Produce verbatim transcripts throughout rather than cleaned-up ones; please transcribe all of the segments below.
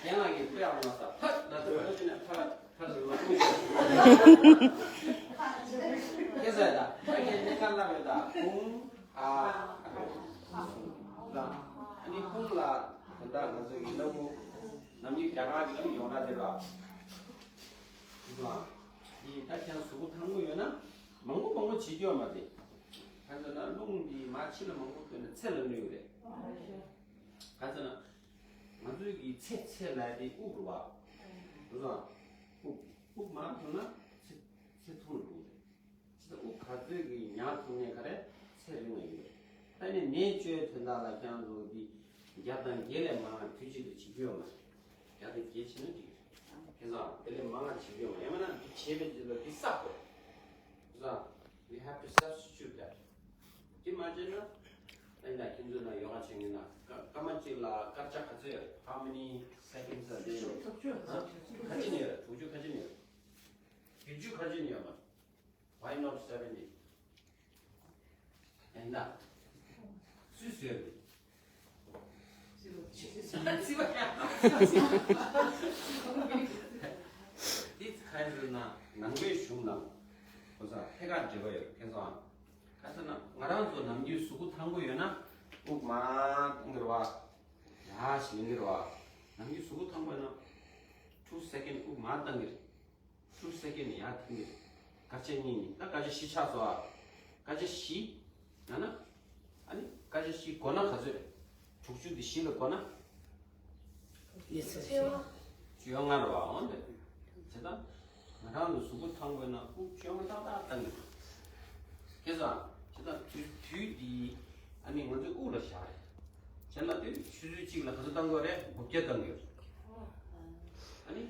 རྒན་ལགས་ཀྱིས་དཔེ་ཡག་པོ་གནང་སོང་། ཕ་ན་ཚོ་བོད་ཀྱི་ནས་ཕ་ཕ་ལ་ལ་ཁུངས་ཁྱེད་ཚོས་ད་ཕ་གིའི་གནས་སྐབས་ལ་ཡོད་ད་ཁུངས་ཨ་ཨ་ནི་ཁུངས་ལ་ད་ལྟ་ང་ཚོ་ཡིན་ན་ཁུངས་ནམ་རྒྱུན་རྒྱ་གར་གྱི་ལམ་ཡོང་ན་དེ་ལ་ཁུངས་ལ་ཡིན་ད་ཁྱེད་གཟུགས་པོ་ཐང་པོ་ཡོད་ན་མང་པོ་མང་པོ་བྱེད་རྒྱུ་ཡོད་མ་རེད། ཁ་ཚ་ན་རླུང་འདི་མ་ཕྱི་ལ་མང་པོ་ཐོན་ན་ཚེ་ལ་གནོད་ཡོད་རེད། ག་ཚོད་ན། ང་ཚོའི་གི་ཚེ་ཚེ་ལ་དེ་དབུགས་རུ་བ། རུ་བ། དབུགས་དབུགས་མ་ཐུང་ན་ཚེ་ཚེ་ཐུང་རུ་རེད། ཚེ་དབུགས་ག་ཚོད་ཀྱི་ཉག་ཐུང་ནས་ག་རེ་ཚེ་རིང་ལ་ཡོད་རེད། ད་ནི་ནད་བཅོས་དོན་དག་ལ་ཀྱང་འགྲོ་དེ་བརྒྱ་དང་བརྒྱད་ལས་མང་བ་དུས་གཅིག་ཏུ་བྱེད་རྒྱུ་ཡོད་མ་རེད། བརྒྱ་དང་བརྒྱད་བྱེད་ན་འགྲིག་རེད། ཁྱེད་ཚོ་དེ་ལས་མང་བ་བྱེད་རྒྱུ་ཡོད་མ་རེད། ཡང་མིན་ན་འདི་བྱེད་པའི་རྗེས་ལ་འདི་བསགས་དགོས་རེད། ཁྱེད་ཚོ། We have to substitute that. དེ་མ་བྱས་ན། ཨེ་ན་ཁྱེད་ཚོ་ན་ཡོ་ག་བྱེད་མཁན་ན་སྐར་སྐར་མ་གཅིག་ལ་སྐར་ཆ་ག་ཚོད་ཡོད། How many seconds are there? དྲུག་ཅུ། ཧ། ཁ་ཅིག་ནས་ཡོད། དྲུག་ཅུ་ཁ་ཅིག་ནས་ཡོད། བརྒྱད་ཅུ་ཁ་ཅིག་ནས་ཡོད་མ། Why not seventy? ཨེ་ན། སུས་ཟེར་རེད། དེ་ཁ་ཡིན་ཟེར་ན་ནང་པའི་གཞུང་ནང་ ཁོ་ཚོ་ཐད་ཀར་འབྲེལ་བ་ཡོད། ཁྱེད་ཚོ་ག་ཚོད་ན་ང་རང་ཚོ་ནམ་རྒྱུན་གཟུགས་པོ་ཐང་པོ་ཡོད་ན་དབུགས་མར་གཏོང་གི་རེད་བ། ཡར་བཞེངས་ཀྱི་རེད་བ། ནམ་རྒྱུན་གཟུགས་པོ་ཐང་པོ་ཡོད་ན་two second དབུགས་མར་བཏང་གི་རེད། two second ཡར་འཐེན་གྱི་རེད། སྐར་ཆ་གཉིས་ནི་ད་སྐར་ཆ་བཞི་ཆགས་སོང་ཨ། སྐར་ཆ་བཞི། ཡང་ན། ཨ་ནི་སྐར་ཆ་བཞི་བགོ་ན་ག་ཚོད་རེད། དྲུག་ཅུ་དེ་བཞི་ལ་བགོ་ན། ཡིན་ས་ཆེ་བ། བཅོ་ལྔ་རེད་བ། འོན་ཏེ། བྱས་ཙང་། ང་རང་ལ་གཟུགས་པོ་ཐང་པོ་ཡོད་ན་དབུགས་བཅོ་ལྔ་ཏག་ཏག་བཏང་གི་འདུག་ཁྱེད་ཚོ་ཨ། བྱས་ཙང་དུས་དུས་འདི་ཨ་ནི་ང་ཚོའི་དབུགས་ལ་བཞག་རེད། བྱས་ན་དེ་ཆུ་ཚོད་གཅིག་ལ་ག་ཚོད་བཏང་དགོས་རེད། དགུ་བརྒྱ་བཏང་དགོས་རེད། ཨ་ནི།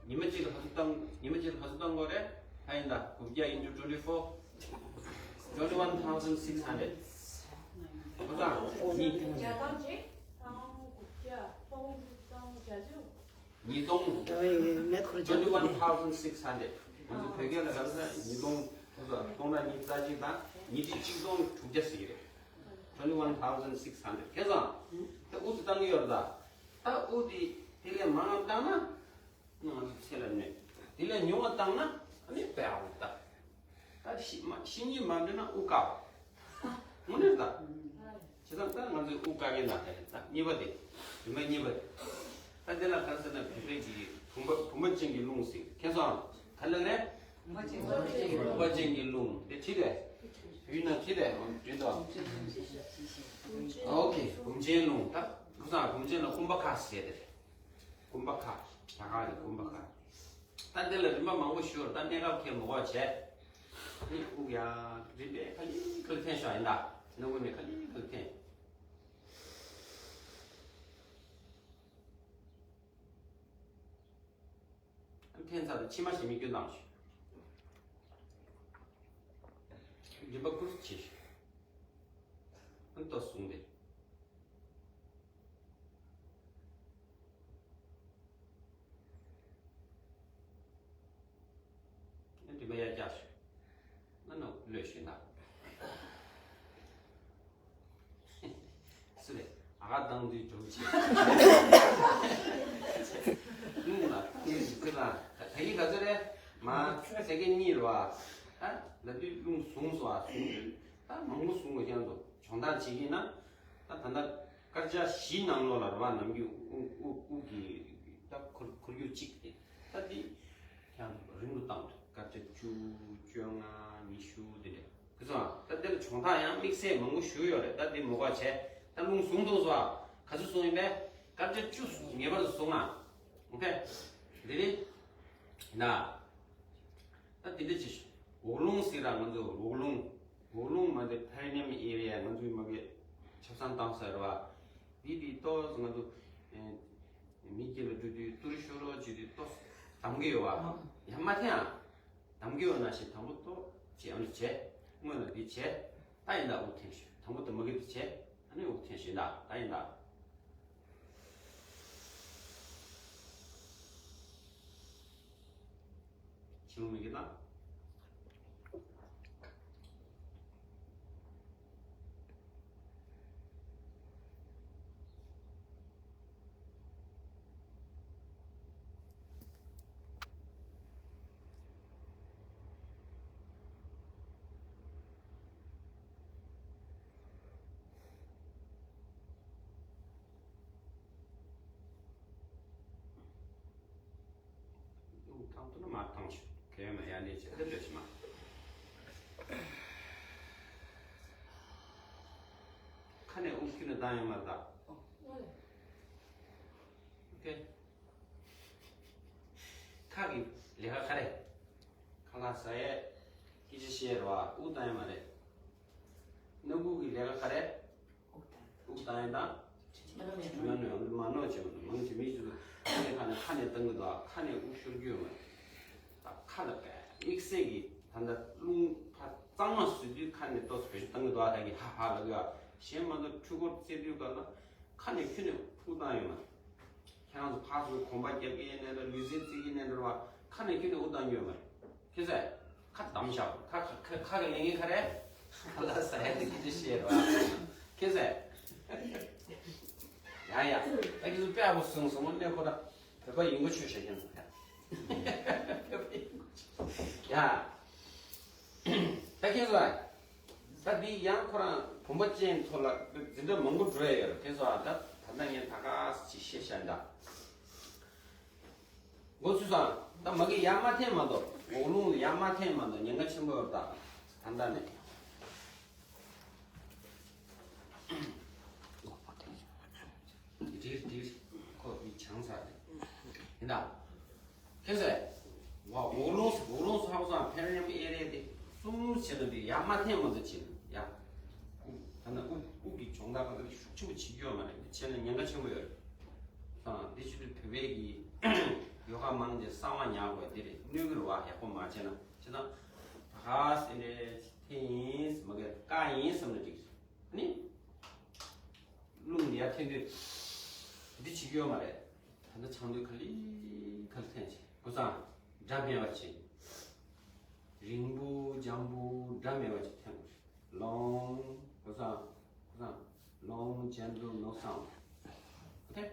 ཉི་མ་གཅིག་ལ་ག་ཚོད་བཏང་། ཉི་མ་གཅིག་ལ་ག་ཚོད་བཏང་དགོས་རེད། ཧ་ཡིན་ད། དགུ་བརྒྱ་into twenty four twenty one thousand six hundred། ཁོ་ཚང་ཉིས། ཉིས་སྟོང་། twenty one thousand six hundred། ང་ཚོ་བོད་སྐད་ལ་ག་ཚོད་ཉིས་སྟོང་། ཁོ་ཚོ་སྟོང་ཕྲག་ཉི་ཤུ་རྩ་གཅིག་དང་ཉིས་ཁྲི་གཅིག་སྟོང་དྲུག་བརྒྱ་ཟེར་གྱི་རེད། twenty one thousand six hundred། ཁྱེད་ཚང་། ད་དབུགས་དེ་བཏང་གི་ཡོད་རེད་ད། ད་དབུགས་དེ་དེ་ལས་མང་བཏང་ན། ང་ཚོ་ཚེ་ལ་གནོད། དེ་ལས་ཉུང་བ་བཏང་ན་ཨ་ནི་དཔེ་ཨ་འུ་ད། ད་ཤི་མ་ཤི་གཉིད་མ་འདྲེན་ན་དབུགས་དཀའ། དངོས་གནས་ད། བྱས་ཙང་ད་ང་ཚོའི་དབུགས་དཀའ་མཁན་ད་དེ་རེད་ད། གཉིས་པ་དེ། རིམ་པ་གཉིས་པ་དེ། ད་དེ་ལ་ག་རེ་ཟེར་ན་བོད་སྐད་ཀྱི་བུམ་པ་བུམ་པ་ཅན་གྱི་རླུང་ཟེར། ཁྱེད་ཚོ་ག་ལ་རེད། བུམ་པ་ཅན་བུམ་པ་ཅན་གྱི་རླུང་དེ་བྲིས་རེད། བུ་ན་བྲིས་རེད། བྲིས་འདུག་ཨོ་ཁེ། བུམ་ཅན་རླུང་ད། བུ་ཚང་བུམ་ཅན་ལ་ཀུམ་བ་ཁ་ཟེར་དེ་རེད། ཀུམ་བ་ཁ། རྒྱ་གར་གྱི་ཀུམ་བ་ཁ། ད་འདི་ལ་རིམ་པ་མང་པོ་ཞུ་ར། ད་གནས་སྐབས་ཁྱེད་མི་དགོས་བྱས། ནི་དབུགས་ཡར་རིམ་པས་ག་ལེ་ག་ལེ་འཐེན་ཤོག་ཡིན་ད། སྣ་བུག་ནས་ག་ལེ་ག་ལེ་འཐེན། འཐེན་ཚར་དུས་མཆིལ་མ་ཞིམ་མི་སྐྱོན་བཏང་ཤོག་རིམ་པ་ཀུར་བྱེད་ཤོག་ཨ་ནི་ལྟོ་བཟུང་སྟེ། ཨ་འདྲི་མ་ཡར་རྒྱག་ཤོག་ཨ་ནི་གློད་ཤོག་ད། སུ་རེད། ཨ་ག་བཏང་དུས་འགྲོ་བྱེད། རླུང་ལ་བཏང་ཡོད་ཟེར་ལ། ད་གིན་ག་ཚོད་རེད། མ་སེ་ཀེན་གཉིས་རེད་བ། ད་ལབ་དུས་རླུང་བཟུང་སོང་བ། བཟུང་དུས་ད་མང་པོ་བཟུང་དགོས་ཀྱང་འདུག་སྦྱོང་བརྡར་བྱེད་ཀྱིན་ན། ད་ད་ལྟ་སྐར་ཆ་བཞི་ནང་ལོགས་ལ་རེད་བ། ནམ་རྒྱུན་དབུགས་དབུགས་དབུགས་ཀྱི་ད་འཁོར་འཁོར་རྒྱུག་གཅིག་དེ་ད་འདི་ཡང་རིང་རུ་བཏང་རེད། སྐར་ཆ་བཅུ། བཅོ་ལྔ། ཉི་ཤུ་དེ་འདྲ། ཁྱེད་ཚོ་ད་འདིར་སྦྱོང་བརྡར་ཡང་དམིགས་བསལ་མང་པོ་ཞུ་ཡོད་རེད། ད་འདི་མོ་ག་བྱས། ད་རླུང་བཟུང་ཐུབ་སོང་ཨ། ག་ཚོད་བཟུང་ཡིན་པས། སྐར་ཆ་བཅུ་ངེས་པར་དུ་བཟུང་ཨ། ཨོ་ཁེ། དེ་རེད། ན། ད་དེ་འདྲ་བྱེད་ཤོག་འོག་རླུང་ཟེར་ར་ང་ཚོ་འོག་རླུང་། འོག་རླུང་མ་དེ་perineum area ང་ཚོའི་མ་གི་ཆབ་གསང་བཏང་ས་རེད་བ། འདི་དེ་ཏོག་ཙམ་ང་ཚོ་མི་སྐྱེ་ལ་འགྲོ་དུས་ཏུ་རུ་ཤོ་རོ་བྱེད་དུས་ཏོག་ཙམ་འདམ་གི་ཡོད་བ། ཡང་མ་འཐེན་ཨ། འདམ་གི་ཡོད་ན་ཞེས་དང་པོ་ཏོག་བྱེད་ཨ་ནི་བྱས། སྔོན་ལ་འདི་བྱས། ད་ཡིན་ད་དབུགས་འཐེན་ཤོག་དང་པོ་དུ་མ་གི་འདི་བྱས། ཨ་ནི་དབུགས་འཐེན་ཤོག་ཡིན་ད། ད་ཡིན་ད། ཆི་མོ་མི་གི་ད། ཐང་དུ་ནི་མ་ཐང་ཆུ་གལ་ཡོད་མ་ཡ་ནས་ཆེ་དེ་འདྲ་ཞིག་མ། ཁ་ནས་དབུགས་ཁྱོན་ནས་བཏང་ཡོད་མ་རེད་ད། ཨོ་ཁེ། ཁ་གི་ལས་ཀ་ག་རེ། ཁ་ལག་ཟ་ཡས། སྐད་ཆ་བཤད་རོགས་ཨ། དབུགས་བཏང་ཡོད་མ་རེད། སྣ་ཁུག་གི་ལས་ཀ་ག་རེ། དབུགས་བཏང་ཡོད་ད། མ་ནོར་མ་ནོར་བྱེད་མ་ནོར་མང་ཆེ་མི་ཞིག་ཏུ་ཁ་ནས་ཁ་ནས་ཁ་ནས་བཏང་གི་འདུག་ཨ། ཁ་ནས་དབུགས་ཤོར་རྒྱུ་ཡོད་མ་རེད། ད་ཁ་ལ་བས་དམིགས་བསལ་གྱི་ད་ལྟ་རླུང་ཕར་གཙང་མ་བཟོ་དུས་ཁ་ནས་ཏོག་ཙམ་བེད་སྤྱོད་བཏང་གི་འདུག་ཨ། ད་གི་ཧ་ཧ་ལབ་གི་ཨ། གཞན་མ་གཏོགས་འཕྲུལ་འཁོར་རྩེ་དུས་སྐབས་ལ་ཁ་ནས་ཁྱོན་ནས་དབུགས་བཏང་ཡོད་མ་རེད། ཁྱེད་རང་ཚོ་ཕར་ཚུར་གོམ་པ་རྒྱག་གི་ཡིན་ནའི་འདྲ། ལུས་རྩལ་རྩེ་གི་ཡིན་ནའི་འདྲ་བ། ཁ་ནས་ཁྱོན་ནས་དབུགས་བཏང་རྒྱུ་ཡོད་མ་རེད། ཁྱེད་ཚོས་ཁ་བསྡམས་བཞག་ཁ་ཁ་ཁ་ཁ་གི་ལས་ངན་ག་རེ། ཁ་ལག་ཟ་ཡ་དེ་སྐད་ཆ་བཤད་རོགས། ཁྱེད་ཚོས། ཡ་ཡ། ད་ཁྱེད་ཚོ་དཔེ་ཡག་པོ་གསུངས་སོང་། ངོ་གནས་ཁོ་ར་བོད་པ་ཡིན་གོ་ཆོད་བཤད་ཀྱང་ཡ། བོད་པ་ཡིན་གོ་ཆོད། ཡ། ཁྱེད་ཚོ་ད་འདི་ཡང་ཁོ་རང་བུམ་པ་ཅན་ཐོག་ལ་འཛིན་གྲྭ་མང་པོ་འགྲོ་ཡ་ཡོད་རེད། ཁྱེད་ཚོ་ད་ད་ལྟ་ངས་ད་ག་ཅིག་བཤད་བཞག་ད། མགོ་ཚོས་སོང་། ད་མ་གི་ཡར་མ་འཐེན་མ་གཏོགས། འོག་རླུང་ཡར་མ་འཐེན་མ་གཏོགས་ཉེན་ཁ་ཆེན་པོ་ཡོད་རེད་ད། ད་ལྟ་ནས། དེ་དེ་ཁོ་མི་བྱང་ས་རེད། ཡིན་ད། ཁྱེད་ཚོས། ཝ་འོག་རླུང་འོག་རླུང་ཧ་གོ་སོང་། ཕེ་རི་ནམ་ཨེ་རི་ཡ་དེ་གསུམ་བྱས་ན་དེ་ཡར་མ་འཐེན་མ་གཏོགས་བྱས་ན་ཡ། དབུགས་ད་ནི་དབུགས་དབུགས་ཀྱི་སྦྱོང་བརྡར་ག་ཚོད་ཤུགས་ཆེན་པོ་བྱེད་རྒྱུ་ཡོད་མ་རེད། འདི་བྱས་ན་ཉེན་ཁ་ཆེན་པོ་ཡོད་རེད། ཨ་འདི་ཆུ་ཚོད་བོད་པའི་གི་ཡོ་ག་མང་ཆེ་གསང་བ་ཉར་དགོས་དེ་རེད། གནོད་གི་རེད་བ། ཡག་པོ་མ་བྱས་ན། བྱས་ན་ད་ག་སེ་འདྲ་དེ་ཡིན་མ་གི་བཀག་ཡིན་བསམ་ན་འགྲིག་ནི། རླུང་འདི་ཡར་འཐེན་དུས་འདི་བྱེད་རྒྱུ་ཡོད་མ་རེད། ད་ལྟ་ཆང་དུས་ག་ལེ་ག་ལེ་འཐེན་བྱས་ཀུ་སང་སྒྲ་མེད་པ་བྱས། རིང་པོ་འཇམ་པོ་སྒྲ་མེད་པ་ཅིག་འཐེན་དགོས། Long, ཀུ་སང་ཀུ་སང་། Long, gentle, no sound. Okay?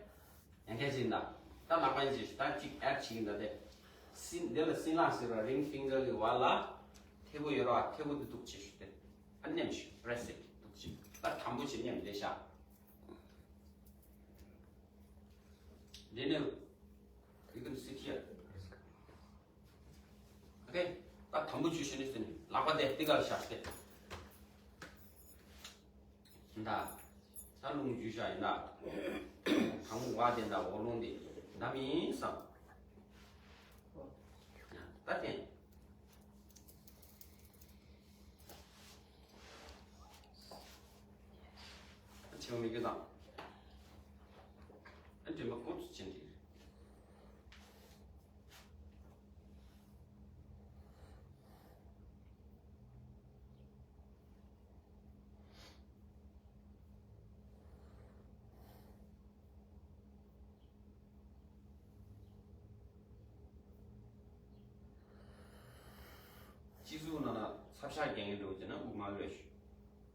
ཡང་བསྐྱར་ཅིག་ཡིན་ད། ད་ལག་པ་ཡིན་ཅིག་ད་ཅིག་ཨེཌ་ཅིག་ཡིན་ད་དེ། སྲིན་འདི་ལ་སྲིན་ལག་ཟེར་བ། ring finger གི་བར་ལ་མཐེ་བོ་ཡོད་ར། མཐེ་བོ་འདི་འདུག་བྱས་ཞུ་དེ། ཨ་མཉམ་ཞུ་press it འདུག་བྱས། ད་དམ་པོ་བྱས་མཉམ་ལས་བཞག་འདི་ནས་you can sit here. Okay? ད་དམ་པོ་བྱས་ཞུ་ནས་ཟེར་ནས་ལག་པ་དེ་དེ་གར་བཞག་སྟེ། ད་ད་རླུང་བརྒྱུད་བཞག་ཡིན་ད། དང་པོ་བ་དེ་ད་འོག་རླུང་དེ་ད་མིན་བསམ། ད་དེ་ཆེ་བ་མི་དགོས་དང་། ཨ་འདྲེ་མ་ཀོ་ཚུ་ཅན་དེ། སྤྱི་གཙུག་ནང་ལ་ཚབ་ཤ་རྒྱག་མཁན་འགྲོ་ཅེ་ན་དབུགས་མ་ལོས་ཤུ།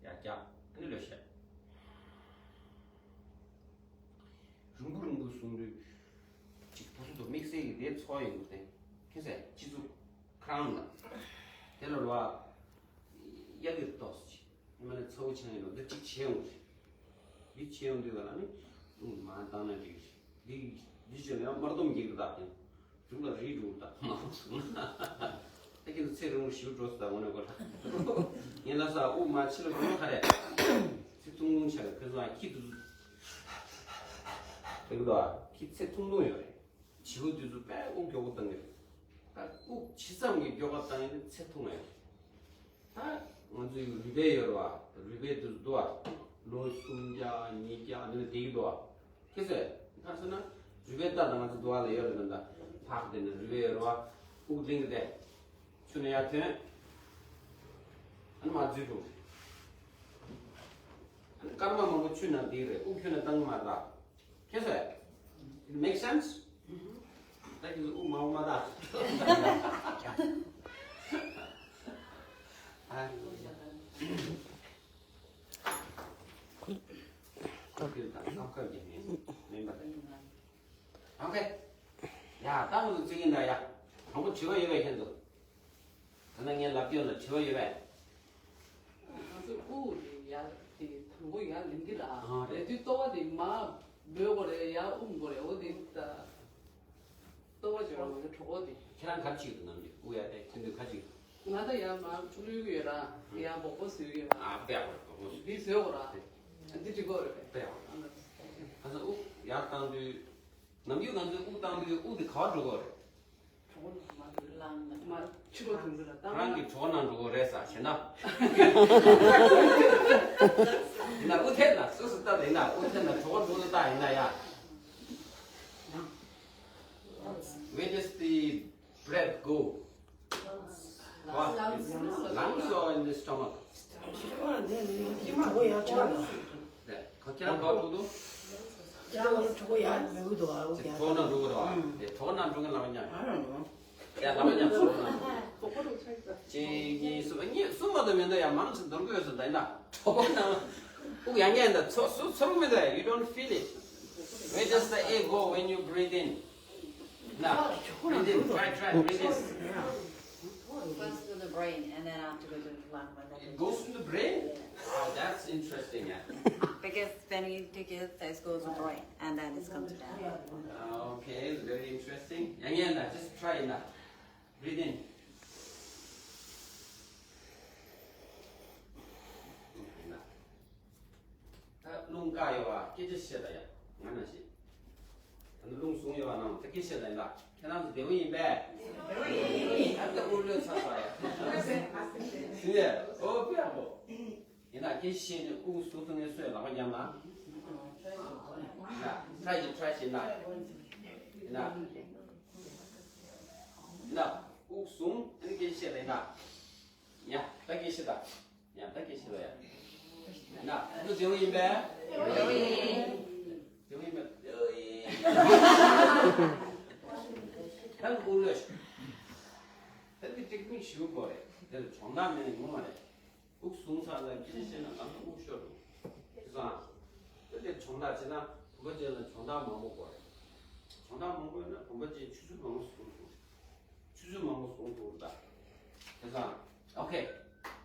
ཡར་རྒྱག་ཨ་ནི་ལོས་ཤ། རིང་པོ་རིང་པོ་བཟུང་དུས་ཅིག་བུ་སུ་དུ་དམིགས་བསལ་གྱི་དེ་ཚོ་ཡིན་དུས་དེ་ཁྱེད་ཚོས་སྤྱི་གཙུག་ཁྲང་ལ་དེ་ལ་ལོ་ཡ་གི་ཏོག་ཙམ་ཅིག་ཉི་མ་ནས་ཚ་བོ་ཆང་ཡིན་ནོ་འདི་གཅིག་བྱེད་ཡོང་གི་རེད། འདི་བྱེད་ཡོང་དུས་ག་ལ་ནི་ཨུ་མ་བཏང་ན་འགྲིག་གི་རེད། འདི་འདི་བྱས་ན་ཡང་དམར་ལྡོམ་རྒྱག་གི་རེད་ད། དེ་རུ་ལ་རིལ་འགྲོ་གི་རེད་ད། མ་རུང་སོང་ན་ད་ཁྱེད་ཚོ་ཚེ་རིང་པོ་ཞིག་འགྲོ་སྲིད་ད། འོ་ན་གོ་ད་ངས་ལ་ས་དབུགས་མ་ཕྱི་ལ་འགྲོ་ན་ག་རེ་ཚེ་ཐུང་ཐུང་ཆགས་རེད། ཁྱེད་ཚོ་ཁྱི་དུ་དེ་གི་ད་ཁྱི་ཚེ་ཐུང་ཐུང་ཡོད་རེད། བྱིའུ་དུས་ཚོད་དཔེ་དབུགས་མགྱོགས་པོ་བཏང་གི་རེད། ད་དབུགས་ཇི་ཙམ་གྱིས་མགྱོགས་པ་བཏང་ཡིན་ན་ཚེ་ཐུང་བ་ཡོད་རེད། ད་ང་ཚོའི་རུས་སྦལ་ཡོད་རེད་བ། རུས་སྦལ་དུས་ཚོད་འདུག་བ། ལོ་སུམ་བརྒྱ་ཉིས་བརྒྱ་ཨ་ནི་བསྡད་ཀྱི་འདུག་བ། ཁྱེད་ཚོས་ག་རེ་ཟེར་ན་རུས་སྦལ་ལྟ་ད་ང་ཚོ་འདུག་བ་ལ་ཡོད་རེད་ད། ད་ཕག་དེ་ནི་རུས་སྦལ་ཡོད་རེད་བ། དབུགས་ལྡིང་གི་དེ་ཆུ་ནས་ཡར་ཐོན། ཨ་ནི་མར་འཛུལ་འགྲོ། ཨ་ནི་སྐར་མ་མང་པོ་ཆུ་ནང་བསྡད་རེད། དབུགས་ཁྱོན་ནས་བཏང་གི་མ་རེད་ད། ཁྱེད་ཚོས། It makes sense? ད་ཁྱེད་ཚོ་དབུགས་མང་པོ་མ་བཏང་། ཨ་ཁོ་ཁྱེད་ཚོ་སྐབས་སྐབས་ཀྱི་མིན་པ་དང་། ཨོ་ཁེ། ཡ་ད་ང་ཚོ་བརྩི་གི་ཡིན་ད་ཡ། དང་པོ་དྲི་བ་ཡོད་པས་ཁྱེད་ཚོ། ད་ནང་ངས་ལབ་ཀྱི་ཡོད་ལ་དྲི་བ་ཡོད་པས། ང་ཚོ་དབུགས་དེ་ཡར་དེ་དང་པོ་ཡར་ལེན་གྱི་ར། ཨ་རེད། རེད་དུས་ལྟོ་བ་དེ་མར་འབོད་དགོས་རེད། ཡར་དབུགས་དགོས་རེད། འོ་དེ་ད་ལྟོ་བ་སྦྱོར་བ་ངོས་གྲོད་ཁོག་དེ། ཁྱེད་རང་ག་རེ་བྱེད་ཀྱི་འདུག་ནམ་རྒྱུན་དབུགས་ཡར་དེ་ཐོན་དུས་ག་རེ་བྱེད་ཀྱི་འདུག་ང་ད་ཡར་མར་གློད་ཀྱི་ཡོད་ར། ཡར་སྦོག་སྦོག་བཟོས་ཀྱི་ཡོད་ར། ཨ་དཔེ་ཡག་པོ་རེད། སྦོག་སྦོག་བཟོས། འདི་བཟོས་དགོས་ར། དཔེ་ཡག་པོ་རེད། ཨ་ནི། ཁ་སང་དབུགས་ཡར་བཏང་དུས། ནམ་རྒྱུན་ང་ཚོས་དབུགས་བཏང་དུས་དབུགས་དེ་ག་པར་འགྲོ་གི་རེད། གྲོད་ཁོག་ནང་མར་ལངས་ན་མར་ཕྱི་ལོགས་དུམ་བུ་ལ་བཏང་ན། རང་གི་གྲོད་ཁོག་ནང་འགྲོ་གི་རེད་ཟེར་ན། ཡིན་ན་དབུགས་འཐེན་ན་སོ་སོ་ལྟ་ལ་ཡིན་ན་དབུགས་འཐེན་ན་གྲོད་ཁོག་འགྲོ་ལ་ལྟ་ཡིན་ན་ཡ། Where does the breath go? What? Lungs or in the stomach? གྲོད་ཁོག་ཡར་ཆགས་ལ། ཁྱེད་རང་ག་པར་འགྲོ་འདུག་ཁྱེད་རང་གྲོད་ཁོག་ཡར་འགྲོ་གི་འདུག་ཨ། དབུགས་ཡར་གྲོད་ཁོག་ནང་འགྲོ་གི་རེད་བ། དེ་གྲོད་ཁོག་ནང་འགྲོ་གི་ལབ་ཉན། ཨ་རང་རང་། ཡ་ལབ་ཉན་གྲོད་ཁོག་ནང་། གཅིག་གཉིས་གསུམ། གཉིས་གསུམ་མ་གཏོགས་མི་འདུག་ཡ། མང་ཆེ་འདོར་གི་ཡོད་ཟེར་ད་ཡིན་ན། གྲོད་ཁོག་ནང་དབུགས་ཡར་ཉན་ད་ཚོ་ཚོ་ཚོར་མི་འདུག You don't feel it. Where does the air go when you breathe in? Now, breathe in. Try, try, breathe in. the brain and then after go to the lung. But then It goes to the brain? Wow, that's interesting. Yeah. Because when you take it, it goes to the brain and then it comes down. Uh, okay, very interesting. Yang Yan, just try it. Breathe in. ད་རླུང་བཀག་ཡོད་པ་སྐད་ཆ་བཤད་ད་ཡ། ང་ན་ཞིག་ད་ནི་རླུང་བཟུང་ཡོད་པ་ནང་ད་སྐད་བཤད་ད་ཡིན་ད། ཁྱེད་རང་ཚོ་བདེ་པོ་ཡིན་པས། བདེ་པོ་ཡིན། ད་ལྟ་དབུགས་ལོས་ཚར་སོང་ཡ། ཞུ་ཡས་ཨོ་པི་ཡག་པོ། ཡིན་ན་སྐད་བཤད་ནས་དབུགས་ཟུག་ཐུབ་མཁན་སུ་ཡོད་ལག་པ་བརྒྱབ་ན། ཡིན་ན་ཁྲ་ཞིག་ཁྲ་ཞིག་ན། ཡིན་ན། ཡིན་ན་དབུགས་བཟུང་ཨ་ནི་སྐད་བཤད་ད་ཡིན་ན། ཡ་ད་སྐད་བཤད་ད། ཡང་ད་སྐད་ཆ་ལ་ཡ། ན་འདི་བདེ་པོ་ཡིན་པས། བདེ་པོ་ཡིན་པས། བདེ་པོ་ཡིན། ད་ཀུ་ལོས། ད་འདི་ཏིག་མིག་ཞུ་དགོས་རེད། འདིར་སྦྱོང་བརྡར་མེད་ན་ཡོང་མ་རེད། དབུགས་བཟུང་ཚར་ལ་སྐད་ཆ་བཤད་ན་ང་ཚོ་དབུགས་ཤོར་འགྲོ། དེ་ཙང་། ད་འདིར་སྦྱོང་བརྡར་བྱེད་ན་བུམ་པ་ཅན་ལ་སྦྱོང་བརྡར་མང་པོ་དགོས་རེད། སྦྱོང་བརྡར་མང་པོ་ཡོད་ན་བུམ་པ་ཅན་ཆུ་ཚོད་མང་པོ་བཟུང་ཐུབ་རེད། ཆུ་ཚོད་མང་པོ་བཟུང་ཐུབ་ད། དེ་ཙང་། ཨོ་ཁེ།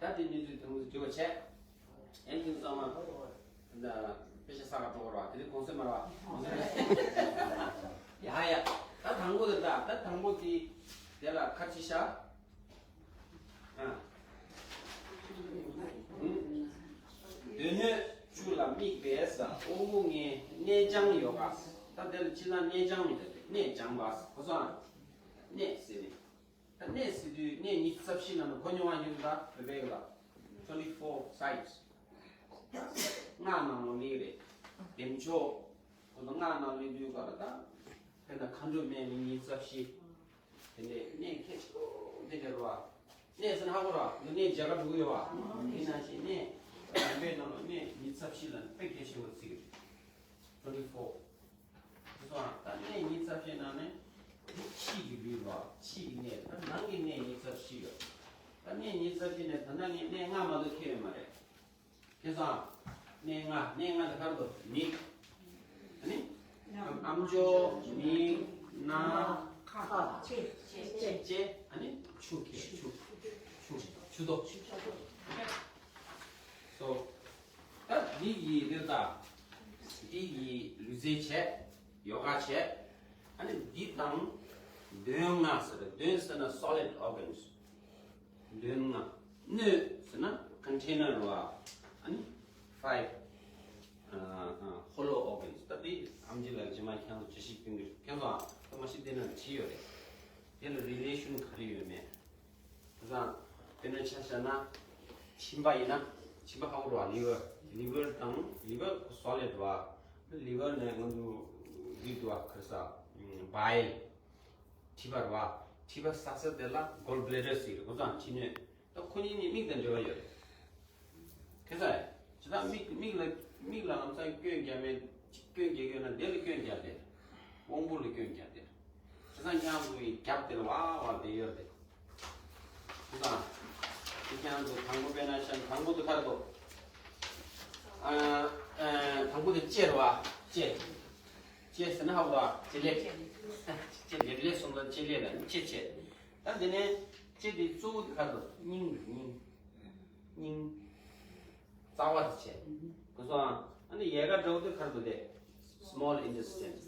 ད་དེ་གནས་ཚུལ་དེ་ཚོ་འགྲིག་པ་བྱས། ཡང་ཁྱེད་ཚང་མ། ད་དཔེ་ཆ་ས་ག་འགྲོ་བར་བ་དེ་རིང་གོང་ས་མར་བ། ཡ་ཡ། ད་དང་པོ་དེ་ད་ད་དང་པོ་དེ། དེ་ལ་ཁ་ཅིག་བཞག་ཨ། སྡོད་གནས་བཅུ་ལ་དམིགས་པའི་ས་དབང་པོ་ལྔའི་གནས་སྦྱང་ཡོ་ག་ད་དེ་ལ་ཕྱི་ནང་གནས་སྦྱང་མི་འདུག་གནས་སྦྱང་བ་གོ་སོང་ཨ། གནས་ཟེར་ནས། ད་གནས་ཟེར་དུས་གནས་ཉི་ཤུ་རྩ་བཞི་ནང་ལ་གོ་མྱོང་བ་ཡིན་ད་བོད་པའི་ལ། twenty four sides། སྔགས་ནང་ལོགས་ལ་རེད། བདེ་མཆོག་ཁོ་ཚོ་སྔགས་ནང་ལོགས་དུས་ག་ལ་ད། དེ་ན་མཁའ་འགྲོ་མའི་གནས་ཉི་ཤུ་རྩ་བཞི། དེ་ནས་གནས་ཁྱད་ཆོས་དེ་འདྲ་རེད་བ། གནས་ཟེར་ན་ཧ་གོ་ར་འདི་གནས་མཇལ་ཁ་འགྲོ་གི་ཡོད་བ། དེ་ནང་བཞིན་གནས། བོད་པའི་ནང་ལ་གནས་ཉི་ཤུ་རྩ་བཞི་ལ་དཔེ་གལ་ཆེན་པོ་བརྩི་གི་རེད། twenty four། དེ་ཚོ་ད་གནས་ཉི་ཤུ་རྩ་བཞི་ནང་ནས་ཕྱི་གི་ལུས་པ་ཕྱི་གི་གནས་ད་ནང་གི་གནས་ཉི་ཤུ་རྩ་བཞི་ཡོད། ད་གནས་ཉི་ཤུ་རྩ་བཞི་ནས་ད་ནང་གི་གནས་ལྔ་མ་གཏོགས་ཁེལ་ཡོད་མ་རེད། ཁེ་སང་། གནས་ལྔ་གནས་ལྔ་དེ་ག་རེ་འདུག་མིག་ཨ་ནི། ཨམ་ཅོག་མིག་སྣ། ཁ། ལྕེ། ཨ་ནི་ཆུ་ཁེ་ཆུ། ཆུ། ཆུ་ཏོ། ཆུ་ཏོ། སོ། ད་འདི་ཡི་འདིར་ད། འདི་ཡི་ལུས་རྩལ་བྱས། ཡོ་ག་བྱས། ཨ་ནི་འདི་དང་། གདོན་ལྔ་ཟེར་རེད། གདོན་ཟེར་ན་solid organs། གདོན་ལྔ། སྣོད་ཟེར་ན་container་བ། ཨ་ནི་five hollow organs། ད་འདི་ཨམ་ཆི་ལགས་རྗེས་མ་ཁྱེད་ཚོ་འགྲེལ་བཤད་སྟོན་གྱི་ཁྱེད་ཚོ་ཨ་ད་མ་ཤི་དེ་ན་བྲིས་ཡོད་རེད། དེ་ལ་relation་ག་རེ་ཡོད་མེད། དེ་ཙང་དཔེར་ན་ཆ་བཞག་ན། མཆིན་པ་ཡིན་ན། མཆིན་པ་ཧ་གོ་ར་liver། liver་དང་liver་solid་བ། liver་ནས་ང་ཚོ་འདི་འདུག་བ་ག་རེ་ཟ། bile། མཁྲིས་པ་ར་བ། མཁྲིས་པ་ཟ་ས་དེ་ལ་gall bladder་ཟེར་གི་རེད། གོ་ཙང་མཁྲིས་སྣོད། ད་ཁོ་གཉིས་ནི་མིག་དང་འབྲེལ་བ་ཡོད་རེད། ཁྱེད་ཚོ། ཇི་ལྟར་མིག་མིག་ལ་མིག་ལ་ལམ་སང་སྐྱོན་རྒྱག་མེད། སྐྱོན་རྒྱག་ཡོད་ན་དེ་ལ་སྐྱོན་རྒྱག་དེ། དབང་པོ་ལ་སྐྱོན་རྒྱག་དེ། ཁྱེད་ཚོ་ཁྱེད་ཚོ་ཡི་རྒྱབ་དེ་ལ་བ་བ་དེ་ཡོད་རེད། ཁྱེད་ཚོ། ཁྱེད་ཚོ་དང་པོ་དཔེར་ན་བཤད་ན་དང་པོ་དེ་ག་རེ་འདུག་ཨ། ཨ། དང་པོ་དེ་ལྕེ་རེད་བ། ལྕེ། ལྕེ་ཟེར་ན་ཧ་གོ་ར། ལྕེ་ལེབ། ལྕེ་ལེབ་ལེབ་གསུངས་ལ་ལྕེ་ལེབ་ལ་ལྕེ་བྱས། ད་དེ་ནས་ལྕེ་དེ་གཙོ་བོ་དེ་ག་རེ་འདུག་སྙིང་རེད་སྙིང་། སྙིང་། རྩ་བ་དེ་བྱས། གོ་སོང་ཨ། ཨ་ནི་ཡལ་ག་འདྲ་བོ་དེ་ག་རེ་འདུག་སྟེ། small intestine།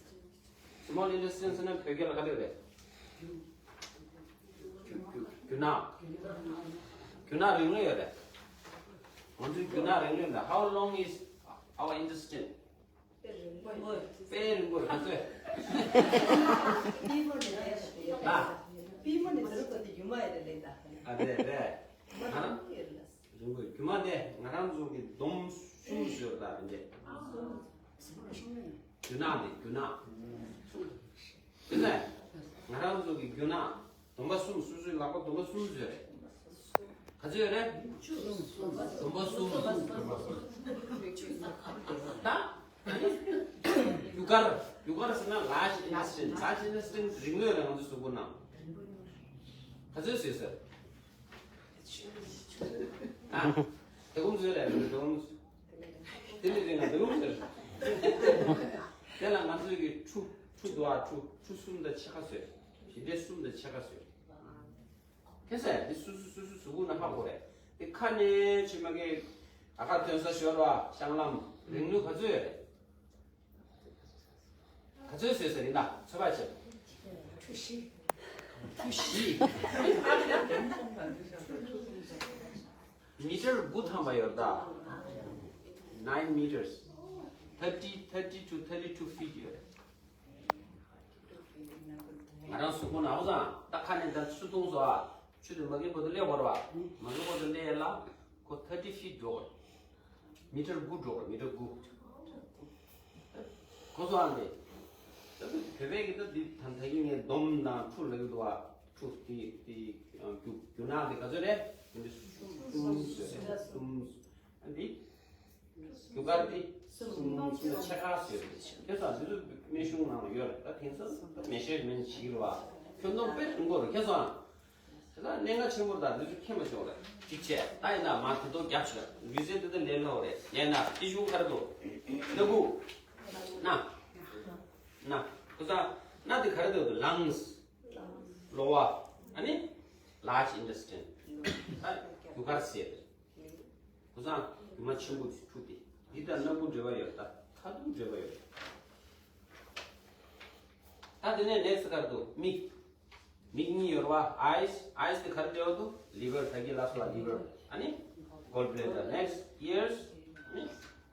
small intestine་ཟེར་ན་བོད་སྐད་ལ་ག་རེ་རེད། རྒྱུ་རྒྱུ་རྒྱུ་ནག་རྒྱུ་ནག་རིང་ལོས་ཡོད་རེད། ང་ཚོའི་རྒྱུ་ནག་རིང་ལོས་ཡོད་རེད། How long is our intestine? དཔེ་རིང་པོ་ཡོད་ཚོད། པི་མོ་ནི་ཟེར་བ་དེ་ཡོད་མ་ཡོད་རེད་ལེ་ད། ཨ་རེད་རེད། ང་རང་རིང་པོ་ཡོད་རེད་ལ། རྒྱུ་མ་དེ་ང་རང་ཚོ་གི་འདོམ་གསུམ་ཟེར་ད་དེ་འདྲས། རྒྱུ་ནག་དེ་རྒྱུ་ནག་དེ་ནས་ང་རང་ཚོ་གི་རྒྱུ་ནག་འདོམ་པ་གསུམ། སོ་སོའི་ལག་པ་འདོམ་པ་གསུམ་ཟེར་རེད། ག་ཚོད་ཡོད་རེད། འདོམ་པ་གསུམ། ད་རྒྱུ་སྐར། རྒྱུ་སྐར་ཟེར་ན་large intestine། large intestine་རིང་ལོས་རེད་ང་ཚོའི་གཟུགས་པོ་ནང་། ག་ཚོད་ཟེར་ཟེར། ཨ། དེ་གུམ་ཟེར་རེད་དེ་གུམ། དེ་ནི་རིང་ང་དེ་གུམ་ཟེར། དེ་ལ་ང་ཚོའི་གི་ཁྲུ་ཁྲུ་དུ་ཨ་ཁྲུ་ཁྲུ་གསུམ་དང་ཕྱེད་ཀ་ཟེར། ཞི་བདེ་གསུམ་དང་ཕྱེད་ཀ་ཟེར། ཁྱེད་ཚོས་འདི་སུ་སུ་སུ་སུ་གཟུགས་པོ་ན་ཧ་གོ་རེད། འདི་ཁ་ནས་ཕྱི་མ་གི་ཨ་ཁ་ཐོན་ས་ཞོར་བ་ཤང་ལམ་རིང་ལུགས་ག་ཚོད་ཡོད་རེད། ག་ཚོད་བཟོས་ཟེར་ཡིན་ད་ཚོད་པ་བྱེད། ཁྲུ་བཞི། ཁྲུ་བཞི། མི་ཊར་དགུ་ཐམ་པ་ཡོད་ད། Nine meters. Thirty, thirty to thirty-two feet ཡོད་རེད། ང་རང་གཟུགས་པོ་ནག་པོ་ཙང་ད་ཁ་ནས་ད་ཆུ་འཐུང་སོ་ཨ། ཆུ་དེ་མ་གི་བར་དུ་སླེབས་བར་བ། མ་གི་བར་དུ་སླེབས་ཡ་ལ་ཁོ་thirty feet འགྲོ་བར། མི་ཊར་དགུ་འགྲོ་བར་མི་ཊར་དགུ། གོ་སོང་ཨ་ནི། ད་དུ་བོད་པའི་གི་ད་འདི་ད་ད་གི་ངས་སྡོམ་དང་ཁྲུ་ལབ་ཀྱི་འདུག་བ། ཁྲུ་དེ་དེ་རྒྱུ་རྒྱུ་ནག་དེ་ག་ཚོད་རེད། འདི་གསུམ་ཟེར་གསུམ། ཨ་འདི། རྒྱུ་སྐར་དེ་གསུམ་གསུམ་ཆ་ཁ་ཟེར། ཁྱེད་ཚོ་འདི་ཚོ་སྨན་གཞུང་ནང་ལ་ཡོད་རེད། ད་དེང་སང་ད་མེ་ཤེར་མེན་བྱེད་ཀྱི་རེད་བ། ཁྱོད་སྡོམ་དཔེ་རིང་པོ་རེད། ཁྱེད་ཚོ་ཨ། དེ་ལ་གནད་འགག་ཆེན་པོ་རེད། ད་འདི་ཚོ་མཁྱེན་པ་ཆོག་རེད། གཅིག་བྱས་ད་ཡིན་ན་མ་དེ་ཐོག་རྒྱབ་ཤོག་ལུས་རྩལ་དེ་ད་ལས་སླ་བོ་རེད། ཡིན་ན་དེ་གཞུང་ག་རེ་འདུག་སྣ་ཁུག་སྣ། སྣ། ཁོ་ཚ་སྣ་དེ་ག་རེ་འདུག་ལངས། གློ་བ། ཨ་ནི་large intestine། ད་རྒྱུ་སྐར་ཟེར། ཁོ་ཚ་རྒྱུ་མ་ཆེན་པོ་དེ་ཁྲུ་དེ། འདི་དང་སྣ་ཁུག་འབྲེལ་བ་ཡོད། ད་ཁ་ཐུག་འབྲེལ་བ་ཡོད། ད་དེ་ནས་next་ག་རེ་འདུག་མིག་མིག་གཉིས་ཡོད་རེད་བ། eyes། eyes་དེ་ག་རེ་འབྲེལ་བ་འདུག liver། ད་གིན་ལབ་སོང་བ། liver། ཨ་ནི་gall bladder། next ears། ཨ་ནི་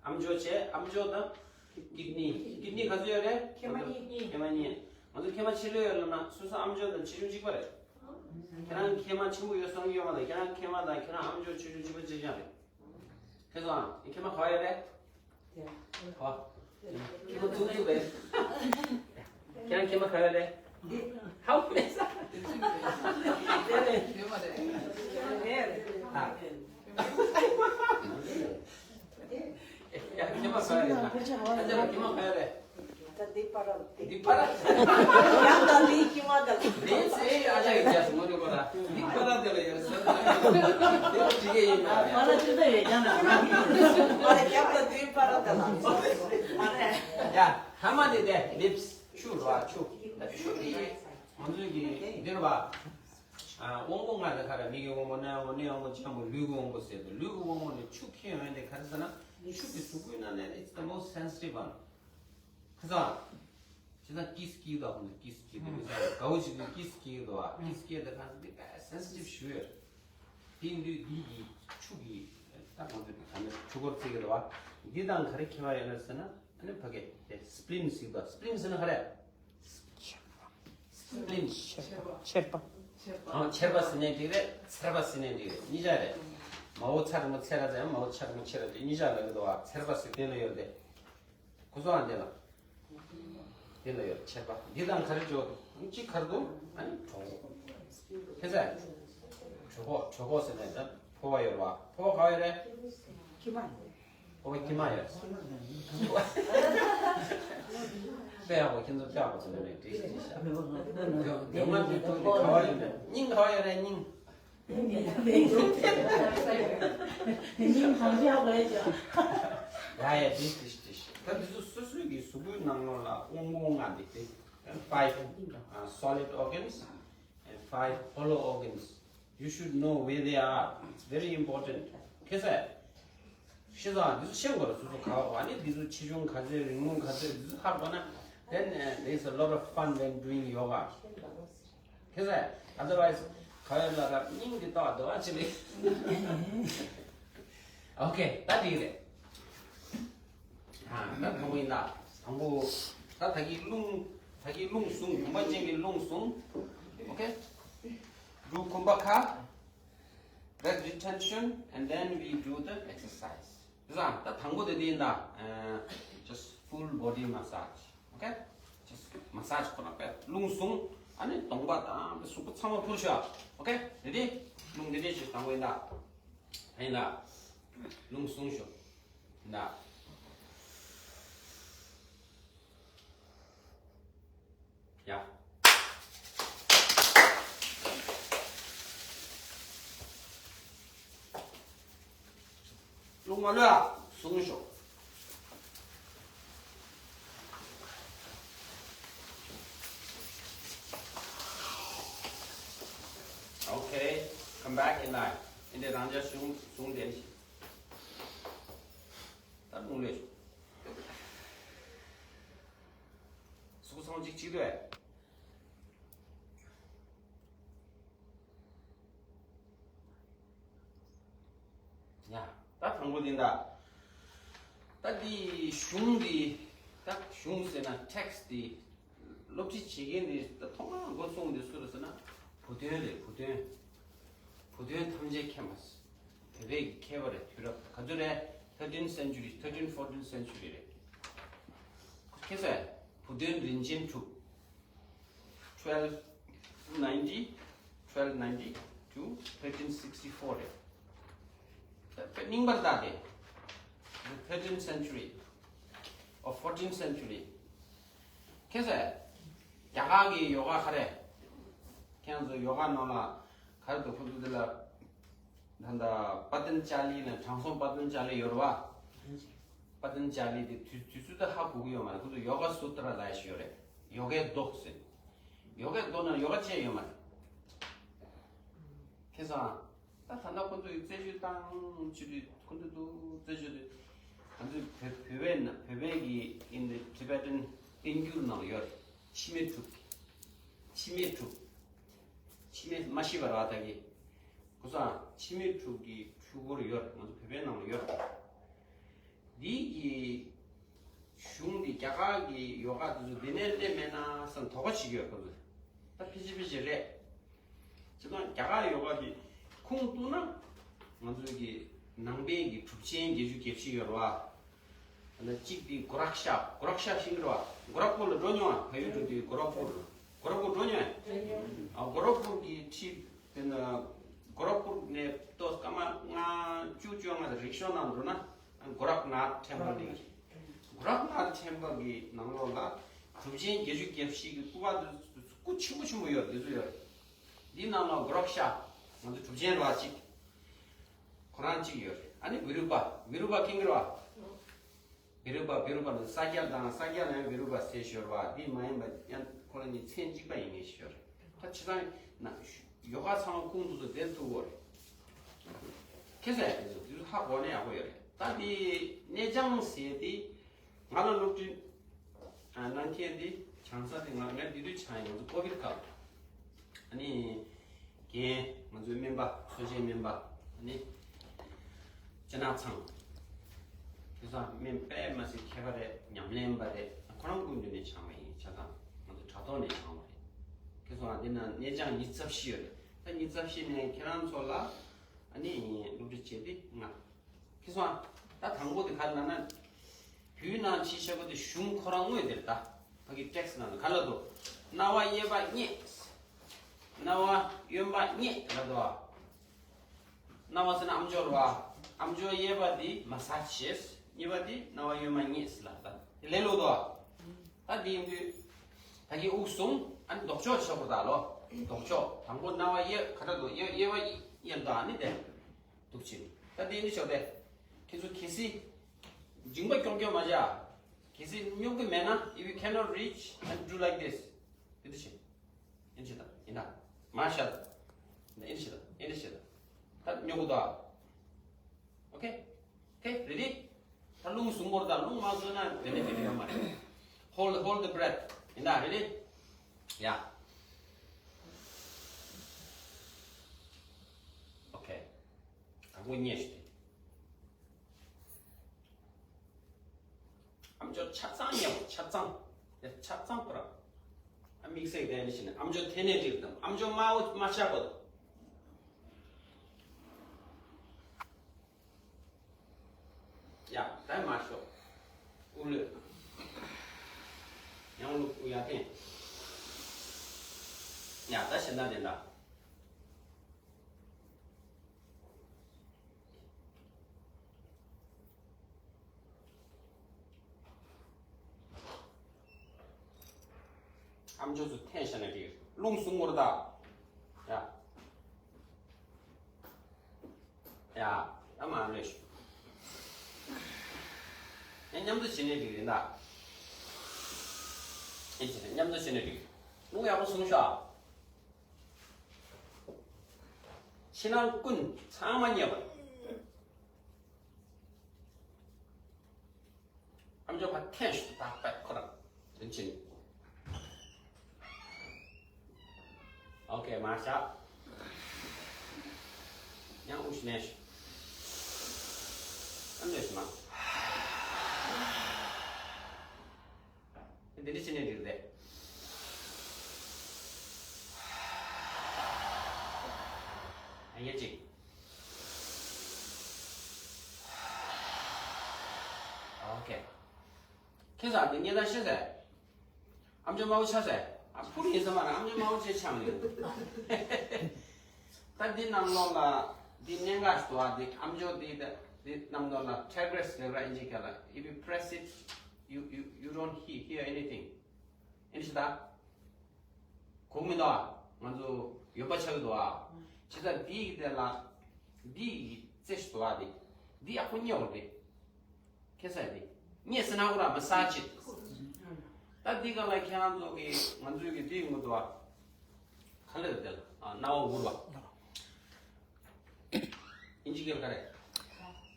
ཨམ་ཅོག་བྱས། ཨམ་ཅོག་དང་kidney། kidney་ག་ཚོད་ཡོད་རེད། མཁལ་མ་གཉིས། མཁལ་མ་གཉིས། ང་ཚོ་མཁལ་མ་ཕྱི་ལོགས་ཡོད་ལབ་ན་སོ་སོ་ཨམ་ཅོག་དང་ཆེ་ཆུང་གཅིག་པ་རེད། ཁྱེད་རང་མཁལ་མ་ཆེན་པོ་ཡོད་བསམ་གྱི་ཡོད་མ་རེད། ཁྱེད་རང་མཁལ་མ་དང་ཁྱེད་རང་ཨམ་ཅོག་ཆེ་ཆུང་གཅིག་པ་གཅིག་རྐྱང་རེད། ཁྱེད་ཚོ་ཨང་། མཁལ་མ་ག་པར་ཡོད་རེད། ཨོ། མཁལ་མ་ཙུག་ཙུག་རེད། ཁྱེད་རང་མཁལ་མ་ག་པར་ཡོད་རེད། ཧའོ་མེད་ས། དེ་རེད། ཨ། ཡ་མཁལ་མ་ག་པར་ཡོད་རེད། ཨ་ཅག་མཁལ་མ་ག་པར་ཡོད་རེད། ད་འདི་པར་ར། འདི་པར་ར། ཡང་ད་འདི་ཁྱི་མ་ད། འདི་ཚེ་ཨ་ཅག་གི་རྒྱ་སུ་མ་འགྲོ་གོ་ར། འདི་པར་ར་དེ་ལ་ཡར་སོན། དེ་ལ་འགྲིག་གི་ཡིན་པ། པར་ར་ཅི་ད་ཡོད་ཀྱང་ན། པར་ར་རྒྱབ་ལ་འདི་པར་ར་དེ་ལ། ཡ་ཐ་མ་དེ་དེ་ལིབས། ཆུ་ར་ཆུ། ད་ཆུ་དེ་ང་ཚོའི་གི་འདི་ར་བ། ཨ་དབང་པོ་ལྔ་དེ་ག་རེ། མིག་གི་དབང་པོ། སྣའི་དབང་པོ། སྣའི་དབང་པོ་ལྕམ་པོ། ལུས་ཀྱི་དབང་པོ་ཟེར་དུས་ལུས་ཀྱི་དབང་པོ་ནས་ཆུ་ཁྱེར་ཡོང་དེ་ག་རེ་ཟེར་ན། ཆུ་དེ་གཟུགས་པོའི་ནང་ནས་it's the most sensitive one། ཁ་སང་། ཁྱེད་ཚང་ཀིས་ཀིས་དང་ཁོང་ཚོ་ཀིས་ཀིས་དེ་མི་ཚང་དགའ་བོ་ཞིག་གིས་ཀིས་ཀིས་དོ། ཨ་ཀིས་ཀིས་དེ་ཁ་སང་དེ་དཔེ་སེན་སི་ཊིབ་ཞུ་ཡོད། དེ་འདུས་འདི་གི་ཆུ་གི་ད་ཁོང་ཚོ་གི་ག་ནས་ཆུ་འཁོར་བརྩི་གི་དོ། འདི་དང་ག་རེ་ཁྱད་པར་ཡོད་ན་ཟེར་ན། ཨ་ནི་ཕ་གི་དེ་སི་པི་ལིན་ཟེར་གི་དོ། སི་པི་ལིན་ཟེར་ན་ག་རེ། སི་པི་ལིན། མཆེར་པ། མཆེར་པ། ཨ་མཆེར་པ་ཟེར་ནའི་འགྲིག་རེད། ཚེར་པ་ཟེར་ནའི་འགྲིག་རེད། གཉིས་ཆ་རེད། མ་འོ་ཚ་རི་མོ་ཚེ་ར་ཟེར། མ་འོ་ཆ་རི་མོ་ཆེ་ར་ཟེར། གཉིས་ཆ་ལ་གི་དོ། ཚེར་པ་ཟེར་དེ་ལ་ཡོད་རེད། ཁོ་ཚོའང་དེ་ལ། དེ་ལ་ཡོད་མཆེར་པ། འདི་དང་ག་རེ་འགྲོ། གཅིག་ག་རེ་འདུག་ཨ་ནི་གྲོད་ཁོག་ཁྱེད་ཚོས། གྲོད་ཁོག་གྲོད་ཁོག་ཟེར་ནས་ད་ཕོ་བ་ཡོད་རེད་བ། ཕོ་བ་ག་བ་ཡོད་རེད། ཁྱི་མ། ཕོ་བ་ཁྱི་མ་ཡོད། དཔེ་ཡག་པོ། ཁྱེད་ཚོ་དཔེ་ཡག་པོ་ཟེར་ནས་འགྲིག་ཤག་འགྲིག་ཤག་འདོད་མ་འདོད་ཐུག་དེ་ག་བ་ཡོད་རེད། སྙིང་ག་བ་ཡོད་རེད། སྙིང་། ཡ་ཡ། དེ་དེ་དེ། ད་འདི་ཚོ་སོ་སོའི་གི་གཟུགས་པོའི་ནང་ལོགས་ལ་དབང་པོ་ལྔ་འདུག་སྟེ། Five uh, solid organs and five hollow organs. You should know where they are. It's very important. ཁྱེད་ཚོས་ཤེས་ཚང་འདི་ཚོ་ཤེས་དགོས་རེད། སོ་སོ་ག་བ་བ་ནི་འདི་ཚོ་ཆེ་ཆུང་ག་ཚོད། རིང་མོ་ག་ཚོད། འདི་ཚོ་ཧ་གོ་ན། Then uh, there is a lot of fun when doing yoga. ཁྱེད་ཚོས། Otherwise ག་ཡོད་ལ་ར་སྙིང་འདི་ལྟ་བ་འདི་བ་ཅི་ལེ། ཨོ་ཁེ། ད་འགྲིག་རེད། ཨ་ད་དང་པོ་ཡིན་ད། དང་པོ། ད་ད་གིན་རླུང་། ད་གིན་རླུང་བཟུང་། གོམ་པ་ཅན་གྱི་རླུང་བཟུང་། ཨོ་ཁེ། འགྲོ་གོམ་པ་ཁ། Breath retention and then we do the exercise. ད་དང་པོ་དེ་འདི་ཡིན་ད། Just full body massage. Okay? Just massage ཁོ་ན་པས་རླུང་བཟུང་། ཨ་ནི་གདོང་པ་དང་གཟུགས་པོ་ཚང་མ་འཕུར་ཤོག Okay? Ready? རླུང་འདི་འདྲས་ཞིག་དང་པོ་ཡིན་ད། ཡིན་ད། རླུང་བཟུང་ཤོག་ཡིན་ད། ཡ། རླུང་མ་ལུས་ཨ། བཟུང་ཤོག་ཨོ་ཁེ། འདི་རང་ཅག་གཞུང་གཞུང་འདི་ནི་ད་དགུང་ལས་སུ་སོང་གཅིག་གཅིག་རེད། ཡ། ད་དང་པོ་འདི་འདྲ། ད་འདི་གཞུང་འདི། ད་གཞུང་ཟེར་ན་text འདི། སློབ་ཁྲིད་བྱེད་མཁན་འདི་ད་ཐོག་མར་འགོ་བཙུགས་འདི་སུ་རེད་ཟེར་ན། བུ་སྟོན་རེད། བུ་སྟོན། བུ་སྟོན་ཐམས་ཅད་མཁྱེན་པ། བོད་པའི་མཁས་པ་རེད། དུས་རབས་ག་ཚོད་རེད། thirteenth century, thirteen, fourteenth century རེད། ཁྱེད་ཚོས་བུ་སྟོན་རིན་ཆེན་གྲུབ། twelve ninety, twelve ninety to thirteen sixty-four རེད། རྙིང་པར་བལྟས་ཏེ། the thirteenth century or fourteenth century ཁྱེད་ཚོས་རྒྱ་གར་གྱི་ཡོ་ག་ག་རེ། ཁྱེད་ཚོ་ཡོ་ག་ནང་ལ་ག་རེ་འདུག་ཁོ་ཚོ་དེ་ལ། ད་ལྟ་པ་ཏན་ཅ་ལི་ནས་དྲང་སྲོང་པ་ཏན་ཅ་ལི་ཡོད་རེད་བ། པ་ཏན་ཅ་ལི་དེ་དུས་དུས་ཚོད་དུ་ཧ་གོ་གི་ཡོད་མ་རེད། ཁོ་ཚོ་ཡོ་ག་སུ་ཏྲ་ལབ་ཞིག་ཡོད་རེད། ཡོ་གའི་མདོ་ཟེར། ཡོ་གའི་མདོ་ནང་ཡོ་ག་ཅན་ཡོད་མ་རེད། ཁྱེད་ཚོ་ད་ད་ལྟ་ཁོ་ཚོ་ཡི་རྩད་གཅོད་བཏང་ཆུ་དུས་ཁོ་ཚོ་དུ་རྩད་གཅོད་དུ། ང་ཚོའི་བོད་བོད་པའི་ན་བོད་པའི་གི་in the Tibetan ཏིང་འགྱུར་ནང་ཡོད་རེད། འཆི་མེད་གྲུབ། འཆི་མེད་གྲུབ། འཆི་མེད་མ་ཤི་བར་བ་དག་གི། ཁོ་ཚོ་འཆི་མེད་གྲུབ་ཀྱི་འཁྲུལ་འཁོར་ཡོད། ང་ཚོ་བོད་པའི་ནང་ལ་ཡོད། འདི་གི་གཞུང་འདི་རྒྱ་གར་གྱི་ཡོ་ག་དེ་ཚོ་འདི་ནས་སླེབས་མེད་ན་བསམ་དོགས་པ་བྱེད་ཀྱི་ཡོད་ཁོ་ཚོ། ད་ཕལ་ཆེར་ཕལ་ཆེར་རེད། བྱས་ཙང་རྒྱ་གར་ཡོ་ག་གི་ཁུངས་གཏུགས་ན། ང་ཚོའི་གི་ནང་པའི་གི་གྲུབ་ཆེན་བརྒྱད་ཅུ་གྱ་བཞི་ཡོད་རེད་བ། ད་ལྟ་གཅིག་དེ་གོ་རག་ཤ། གོ་རག་ཤ་ཤེས་ཀྱི་རེད་བ། གོ་རག་པུར་ལ་འགྲོ་མྱོང་ང་། ཕ་ཡུལ་འགྲོ་དུས་གོ་རག་པུར། གོ་རག་པུར་འགྲོ་མྱོང་ང་། ཨ། གོ་རག་པུར་གྱི་ཁྲིད་དེ་ན། གོ་རག་པུར་ནས་ཏོག་སྐར་མ་ལྔ་བཅུ་བཅོ་ལྔ་དེ་རིག་ཤོ་ནང་འགྲོ་ན། གོ་རག་ནཱཐ་ཐེམ་པལ་འདི། གོ་རག་ནཱཐ་ཐེམ་པལ་གྱི་ནང་ལོགས་ལ་གྲུབ་ཆེན་བརྒྱད་ཅུ་གྱ་བཞི་གི་སྐུ་པར་དེ་སྐུ་ཆེན་པོ་ཆེན་པོ་ཡོད། དེ་ཚོ་ཡོད། འདི་ནང་ལ་གོ་རག་ཤ། ང་ཚོ་གྲུབ་ཆེན་ར་གཅིག་ཁོ་རང་གཅིག་ཡོད་རེད། ཨ་ནི་བི་རུ་པ། བི་རུ་པ་ཀིང་ར་བ། བི་རུ་པ། བི་རུ་པ་ནི་ས་སྐྱ་དང་། ས་སྐྱ་ནས་བི་རུ་པ་ཟེར་ཞོར་བ་འདི་མ་ཡིན་པ་ཡང་ཁོ་རང་གཉིས་མཚན་གཅིག་པ་ཡིན་ངེས་ཞོར། ད་ཕྱི་ཐང་ན་ཡོ་ག་ཚང་མ་ཁུངས་འདུག་ཚོ་དེབ་ཐུག་གོ་རེད། ཁྱེད་ཚོས་དེ་ཚོ་ཧ་གོ་ན་ཡག་པོ་ཡོད་རེད། ད་འདི་གནས་ཆུང་ཟེར་དེ། ང་ལ་སློབ་ཁྲིད་ཨ་གནང་མཁན་དེ་བྱང་ས་དེ་ང་ང་དེ་དུས་ཆགས་ཡིན། ང་ཚོ་ཀོ་བིད་སྐབས། ཨ་ནི་རྒན་ང་ཚོའི་སྨན་པ། གསོ་བྱེད་སྨན་པ། ཨ་ནི་སྤྱི་ནག་ཚང་། དེ་ཚོ་སྨན་པས་མ་ཟད་མཁས་པ་རེད། ཉམས་ལེན་པ་རེད། ཁོ་རང་སྐུ་མདུན་ནས་སྦྱངས་པ་ཡིན། ཆ་ཚང་ང་ཚོ་དྲ་ཐོག་ནས་སྦྱངས་པ་རེད། དེ་ཚོ་འདི་ན་གནས་ཆུང་ཉི་ཤུ་རྩ་བཞི་ཡོད་རེད། ད་ཉི་ཤུ་རྩ་བཞི་ནས་ཁྱེད་རང་ཚོ་ལ་ཨ་ནི་སློབ་ཁྲིད་བྱས་ཏེ་ང་། ཁྱེད་ཚོ། ད་དང་པོ་དེ་ག་རེ་ལབ་ན། དུས་ནང་ཕྱི་ཤ་པོ་དེ་གཞུང་ཁོ་རང་དངོས་དེར་ད། ཕ་གི་ཊེག་སི་ནང་ལ་ག་ལ་འདུག་རྣ་བ་གཡས་པ་མཉེས། རྣ་བ་གཡོན་པ་མཉེས་ལབ་འདུག་རྣ་བ་ཟེར་ན་ཨམ་ཅོག་རེད་བ། ཨམ་ཅོག་གཡས་པ་དེ་མ་སཱཇ་བྱས། གཉིས་པ་དེ་རྣ་བ་གཡོན་པ་མཉེས་ལབ་ད། དེ་ལས་ལོ་འདུག་ད་དེ་ཡིན་དུས། ད་གི་དབུགས་བཟུང་། ཨ་ནི་ལྡོག་ཕྱོགས་ཆགས་པོ་ད་ལོ། ལྡོག་ཕྱོགས། དང་པོ་རྣ་བ་གཡས་ག་འདྲ་འདུག་གཡས་གཡས་པ་གཡས་འདུག་ཨ་ནི་དེ། འདུག་ཕྱིན། ད་དེ་འདི་ཆོག་སྟེ། ཁྱེད་ཚོ་གལ་སྲིད་མཇིང་པ་ཀྱོག་ཀྱོག་མ་བྱ། གལ་སྲིད་སྙོབ་གི་མེད་ན། if you cannot reach and do like this དེ་འདྲ་བྱེད། ཨེ་འདྲ་བྱེད་དང་། ཡིན་ད། མར་བཞག་དང་། ཨེ་འདྲ་བྱེད་དང་། ཨེ་འདྲ་བྱེད་དང་། ད་སྙོབ་གི་འདུག་ཨ། ཨོ་ཁེ། ཨོ་ཁེ། རེ་ཌི། ད་རླུང་བཟུང་དགོས་རེད་ད། རླུང་མ་བཟུང་ན་བེ་ནེ་ཕིཊ་ཡོད་མ་རེད། Hold, hold the breath. ཡིན་ད། རེ་ཌི། ཡ། ཨོ་ཁེ། དང་པོ་མཉེས་ཞུ་དེ། ཨམ་ཅོག་ཆ་ཚང་མཉེས་པ། ཆ་ཚང་། ཡ་ཆ་ཚང་པོ་ར། ཨ་དམིགས་བསལ་དེ་ནི་ཞིག་ནི་ཨམ་ཅོག་ཐེ་ནེ་ཏིག་དང་། ཨམ་ཅོག་དམར་པོ་མ་ཆག་པ་དང་། ཡ་ད་མ་ཤོག་དབུགས་ལོད། ཡང་ལུག་ཡ་ཐེན། ཡ་ད་ཞེ་ན་དེ་འདྲ། ཨམ་ཅོག་ཚོ་འཐེན་བཞག་ན་འགྲིག་རླུང་བཟུང་བར་གདའ། ཡ། ཡ། ཨ་མ་ལོས་ཤོག་ཡ་མཉམ་དུ་བྱེད་ནས་འགྲིག་རེད་ད། ཨེ་ཅེ་མཉམ་དུ་བྱེད་ནས་འགྲིག་རླུང་ཡག་པོ་བཟུང་ཤོག་ཕྱི་ནང་ཀུན་ཚང་མ་མཉེས་པ། ཨམ་ཅོག་ཕར་འཐེན་ཞིག་ཏག་ཏག་ཁོ་རང་དོན་ཆེན། ཨོ་ཁེ་མར་བཞག་ཡང་དབུགས་ནས་ཤིག་ཨ་འདོད་ཤིག་མ། འདི་འདྲ་བྱས་ནས་འགྲིག་རེད། ཨ་ཡ་ཅིག་ཨོ་ཁེ། ཁྱེད་ཚོ་འདི་ངས་ད་ཤེས་ཟེར། ཨམ་ཅོག་དམར་པོ་ཆགས་ཟེར། ཨ་ཕུར་ཡིན་ས་མ་རེད། ཨམ་ཅོག་དམར་པོ་ཆེ་ཆགས་མི་འདུག་ད་འདི་ནང་ལོགས་ལ་འདི་གནད་འགག་ཞིག་འདུག་ཨ་འདི་ཨམ་ཅོག་འདི་ད་འདི་ནང་ལོགས་ལ་ཊེག་རེས་ལབ་ར་ཨིན་ཇི་སྐད་ལ། If you press it, you, you, you don't hear, hear anything. ཨིན་ཇི་ད། གོ་མི་འདུག་ཨ། ང་ཚོ་ཡོད་པ་ཆགས་ཀྱི་འདུག་ཨ། བྱས་ཙང་འདི་ཡི་དེ་ལ་འདི་ཡི་རྩེ་ཞིག་འདུག་ཨ། འདི་འདི་ཡག་པོ་མཉེ་བར་འདི། ཁྱེད་ས་འདི་མཉེ་ཟེར་ན་འོ་ར་མ་ས་ཅིག་ད་འདི་ག་ལ་ཁྱེད་རང་ཚོ་གི་ང་ཚོའི་གི་འདི་ཡོང་གི་འདུག་ཨ། ག་ལེར་དེ་ལ་ཨ་རྣ་བ་འུར་བ། ཨིན་ཇི་སྐད་ག་རེད།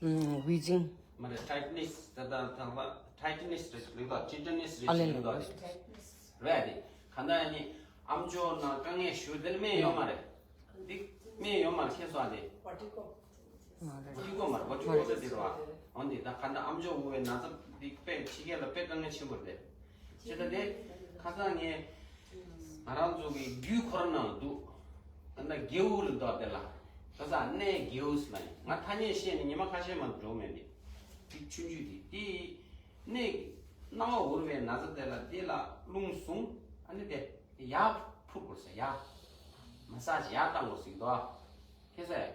ཨུམ། ཝི་ཛིང་། མ་རེད། ཊའིཊ་ནེས་ད་ལྟ་ད་ལྟ་ཊའིཊ་ནེས་རེད་ལེགས་དོ། ཊའིཊ་ནེས་རེད་ཨ་ལེ་ལེགས་དོ། རེད་དེ། ག་ད་ནི་ཨམ་ཅོག་ནང་དཀའ་ངལ་ཞུ་དེ་ལ་སྨན་ཡོད་མ་རེད། འདི་སྨན་ཡོད་མ་རེད། ཁྱེད་སོང་དེ། མ་རེད། ཊི་ཀོ་མ་རེད། ཝ་ཊི་ཀོ་ད་དེ་རེད་བ། འོན་ཏེ་ད་ག་ད་ཨམ་ཅོག་འུར་བའི་ན་ཚ་འདི་དཔེ་ཕྱི་རྒྱལ་ལ་དཔེ་དཀའ་ངལ་ཆེན་པོ་རེད། ཁྱེད་ད་དེ་ཁ་སང་ངས། ང་རང་ཚོ་གི་རྒྱུད་ཁོ་རང་ནང་འདུག་ད་ལྟ་རྒྱའུ་ལ་འདུག་དེ་ལ། ད་ས་གནས་རྒྱའུ་ལ་ཡིན། ང་ཐ་སྙད་བཤད་ནས་ཉི་མ་ཁ་ཤས་མ་འགྲོ་མེད་པའི་དེ་ཆུང་ཆུང་དེ་དེ་གནས་རྣ་བ་འུར་བའི་ན་ཚ་དེ་ལ་དེ་ལ་རླུང་བཟུང་ཨ་ནི་དེ་ཡར་འཕུར་དགོས་ཟེར། ཡར་མ་སཱ་ཇི་ཡར་བཏང་དགོས་ཟེར་གི་འདུག་ཁྱེད་ཚོས་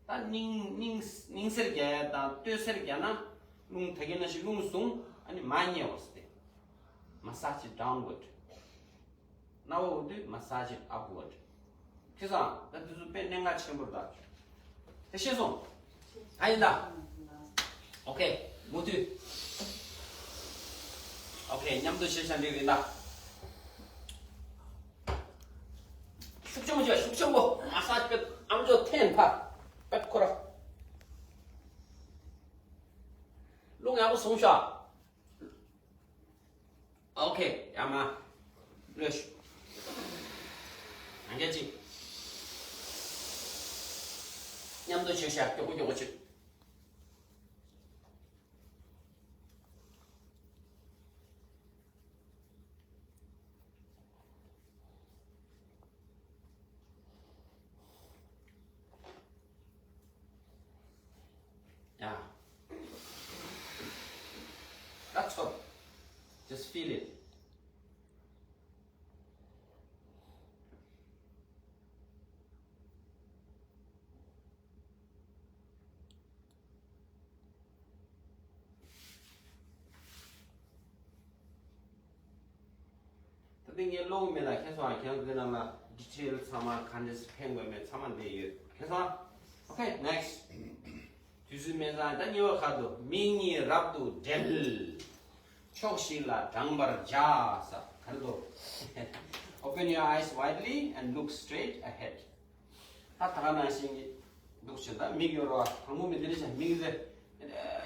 ད་སྙིང་སྙིང་སྙིང་གཟེར་རྒྱག་ཡ་དང་ལྟོ་གཟེར་རྒྱག་ན་རླུང་ད་གིན་ནང་བཞིན་རླུང་བཟུང་ཨ་ནི་མར་མཉེ་དགོས་ཟེར་ཏེ། མ་སཱ་ཇི་ཌའུན་ཝར་ཌི། རྣ་བ་འུར་དུས་མ་སཱ་ཇི་ཨབ་ཝར་ཌི། ཁྱེད་ཚོ་ད་འདི་ཚོ་དཔེ་གནད་འགག་ཆེན་པོ་རེད་ད། དེ་ཤེས་སོང་། ཨ་ཡིན་ད། ཨོ་ཁེ། མུ་མཐུད། ཨོ་ཁེ། མཉམ་དུ་བྱས་བྱས་འགྲིག་རེད་ད། ཤུགས་ཆེན་པོ་བྱས། ཤུགས་ཆེན་པོ། མ་སཱ་ཇི་དཔེ་ཨམ་ཅོག་འཐེན་ཕར། དཔེ་ཁོ་ར། རླུང་ཡག་པོ་བཟུང་ཤོག་ཨོ་ཁེ། ཡ་མ། ལོས་ཤུ། ཡང་བསྐྱར་ཅིག་མཉམ་དུ་བྱས་བྱས་མགྱོགས་པོ་མགྱོགས་པོ་བྱེད། Yeah. That's all. Just feel it. ད་ལྟ་ངས་ཀློག་གི་མེད་ལ། ཁྱེད་ཚོ་ཁྱེད་རང་ཚོའི་ནང་ལ་ཌི་ཊེལ་ཚང་མ་ག་འདྲས་སེ་འཕེན་དགོས་མེད་ཚང་མ་འདི་ཡོད། ཁྱེད་ཚོ། Okay, next. དུས་ཚོད་མེད་ཙང་ད་གཉིས་པ་ག་འདུག་མིག་གཉིས་རབ་ཏུ་བསྒྲིལ། ཕྱོགས་བཞི་ལ་བགྲངས་པར་བྱ། ས་ག་རེ་འདུག Open your eyes widely and look straight ahead. ད་ད་ག་ནང་བཞིན་གྱི་འདུག་བྱས། ད་མིག་ཡོད་རེད་བ། དང་པོ་མི་འདི་འདྲ་བྱས་མིག་ཟེར་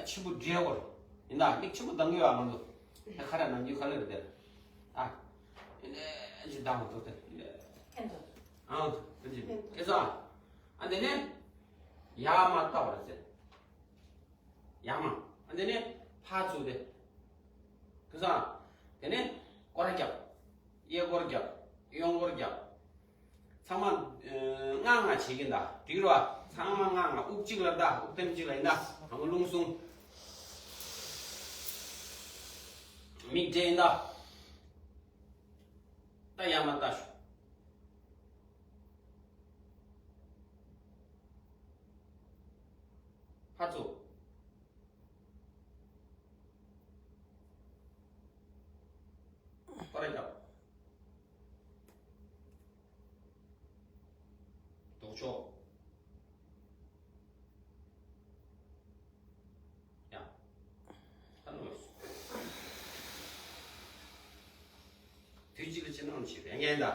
ཆེན་པོ་བསྒྲིལ་དགོས་རེད། ཡིན་ད་མིག་ཆེན་པོ་གདངས་ཀྱི་ཡོད་ཨ། ང་ཚོ་ད་ག་རེ་ནམ་རྒྱུན་ག་ལེར་དེར་ཨ་ཅི་གདངས་འདུག་དེ་ཨ་དེ་འདྲ་ཨེ་ཙང་ཨ་འདི་ནས་ཡར་མར་ལྟ་བ་རེད་ཟེར། ཡར་མར། ཨ་འདི་ནས་ཕར་ཚུར་དེ། ཁྱེད་ཚོ། དེ་ནས་སྐོར་ར་རྒྱབ། གཡས་སྐོར་རྒྱབ། གཡོན་སྐོར་རྒྱབ། ཚང་མ་ཨ་ལྔ་ལྔ་བྱེད་ཀྱིན་གདའ། འགྲིག་རོ། ཚང་མ་ལྔ་ལྔ། དབུགས་གཅིག་ལ་གདའ། དབུགས་ཐེངས་གཅིག་ལ་ཡིན་ད། དང་པོ་རླུང་བཟུང་། མིག་བགྲད་ཡིན་ད། ད་ཡར་མར་ལྟ་ཤོག་ཕར་ཚུར། སྐོར་ར་རྒྱབ། ལྡོག་ཕྱོགས། ཡ། ད་ནོར་སོང་། དུས་གཅིག་ལ་ཕྱིར་ནང་བྱེད་པའི་ངན་ད།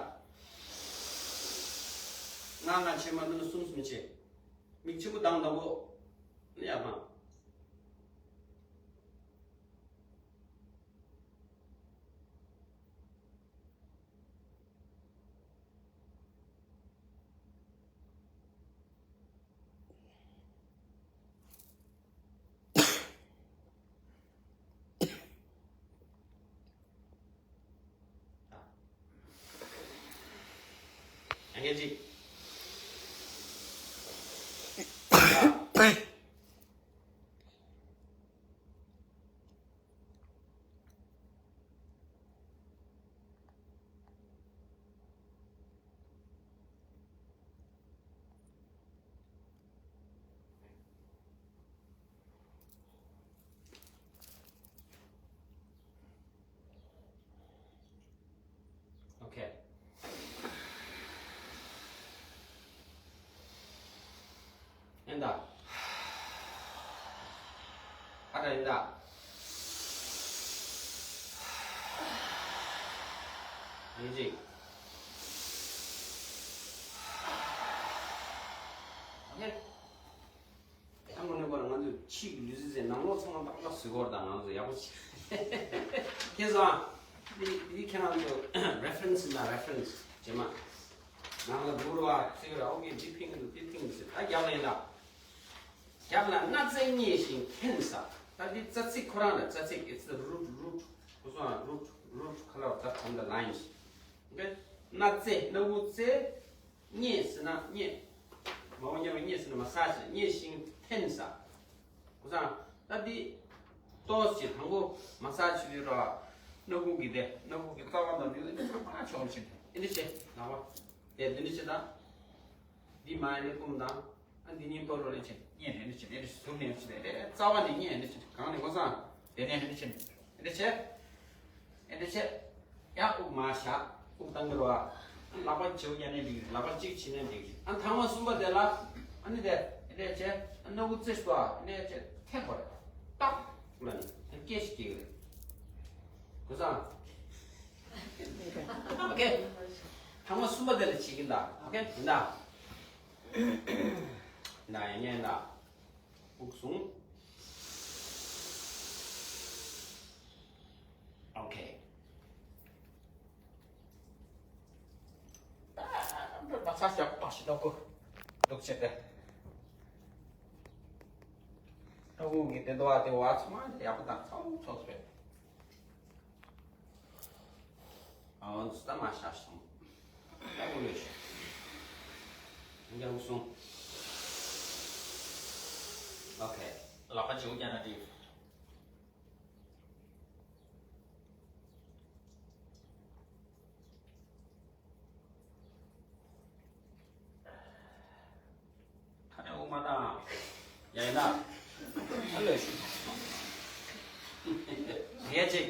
ལྔ་ལྔ་བྱེད་མ་ཐུབ་ན་གསུམ་གསུམ་བྱེད། མིག་ཆེན་པོ་དང་དང་པོ་ནི་ཡར་འཕངས། ཡང་བསྐྱར་ཅིག་ཨོ་ཁེ། ཡིན་ད། ཨ་ད་ཡིན་ད། ཡིན་ཅིག་ཨོ་ཁེ། ཨ་མ་ནི་པར་ང་ཚོས་ཕྱིའི་ལུས་རྩལ་ཟེར་ནང་ལོགས་ཚང་མ་ཏག་ཏག་བཟོས་སྐོར་དང་ང་ཚོ་ཡག་པོ་བྱས། ཁྱེད་ཚོ་ཨ། འདི་འདི་ཁྱེད་རང་ཚོ་reference ཡིན་ན་reference རྗེས་མ། ནང་ལ་འགྲོ་ར་བ་ཚིག་ར་ཨོ་ཀེ་འདི་ཕིང་གི་འདུག་འདི་ཕིང་གི་འདུག་ཟེར་ད་རྒྱབ་ལ་ཡིན་ད། རྒྱབ་ལ་སྣ་རྩེ་མཉེ་ཞིང་འཐེན་ས། ད་འདི་རྩ་ཚིག་ཁོ་རང་ལ་རྩ་ཚིག it's the root root ཁོ་ཚོ་root root color that from the lines okay སྣ་རྩེ་སྣ་བུག་རྩེ། མཉེ་ཟེར་ན་མཉེ། མ་འོ་མཉེ་བ་མཉེ་ཟེར་ན་མ་སཱ་ཇི་མཉེ་ཞིང་འཐེན་ས། ཁོ་ཚང་ད་འདི་ཏོག་ཙམ་དང་པོ་མ་སཱ་ཇི་བྱེད་དུས་ར་སྣ་བུག་གི་དེ་སྣ་བུག་གི་རྩ་བ་དང་ནི་འདི་ཚང་མ་ཆོག་ཕྱིན་ཨེ་འདྲ་བྱེད་ལག་པ་དེ་འདི་འདྲ་བྱེད་ད། འདི་མ་ཡ་ནི་བསྐུམ་དང་། ཨ་འདི་གཉིས་པོ་རོ་ལེ་བྱེད་གཉིས་ཧེ་འདྲ་བྱེད་ཨེ་འདྲ་ཟུར་ནས་བྱེད་ཨེ་འདྲ་རྩ་བ་ནས་གཉིས་ཧེ་འདྲ་བྱེད་གང་ནས་ཁོ་ཚང་དེ་ནས་ཧེ་འདྲ་བྱེད་ཨེ་འདྲ་བྱེད། ཨེ་འདྲ་བྱས། ཡང་དབུགས་མར་བཞག་དབུགས་གཏོང་གི་རེད་བ། ལག་པ་བྱེའུ་བརྒྱབ་ནས་འགྲིག་ལག་པ་གཅིག་བྱིན་ནས་འགྲིག་ཨ་ཐང་མ་གསུམ་པ་དེ་ལ། ཨ་ནི་དེ་ཨེ་འདྲ་བྱས། སྣ་བུག་རྩེ་ཞུ་བ་ཨེ་འདྲ་བྱས་འཐེན་དགོས་རེད། ཏག་ལ་ནི་སྐད་ཞིག་སྐྱེ་གི་རེད། གོ་སོང་། ཨོ་ཁེ། ཐང་མ་གསུམ་པ་དེ་ལ་བྱེད་ཀྱི་འདུག་ཨོ་ཁེ་ཡིན་ད། ཡིན་ད་ཡིན་ངེས་ད། དབུགས་བཟུང་། ཨོ་ཁེ། མ་ཚ་ཞག་པ་ཞིག་ལོག་གོ། འདུག་བྱས་ཏེ། ཨ་དབུགས་ཀྱི་དེ་འདུག་བ་དེ་བ་ཚང་མ་ཡག་པོ་དང་ཚོགས་ཚོགས་པས། ཨ་འོ་འདི་ལྟ་མ་བྱ་སོང་། ཡག་པོ་ཡོད་ཤག་ཡང་བསྐྱར་གསུངས། ཨོ་ཁེ། ལག་པ་བྱེའུ་བརྒྱབ་ན་འགྲིག་ཁ་ནས་དབུགས་མ་བཏང་། ཡ་ཡིན་ན། ཨ་ལོས། རེད་ཅིག་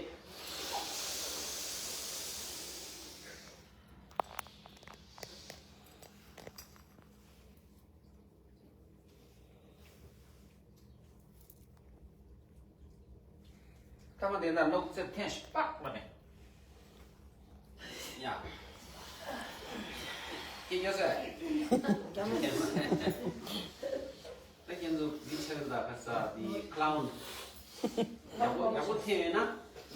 ཐ་མ་དེ་ན་ནོག་ཙེ་ཐེན་ཤི་པག་ལ་མེ། ཡ། ཁྱེད་ཉོ་ས། ད་ཁྱེད་ཚོ་མི་ཆེ་བ་ད་ཁ་ས་དེ་ཁ་ལའུན། ཡག་པོ་ཡག་པོ་ཐེན་ཡོད་ན་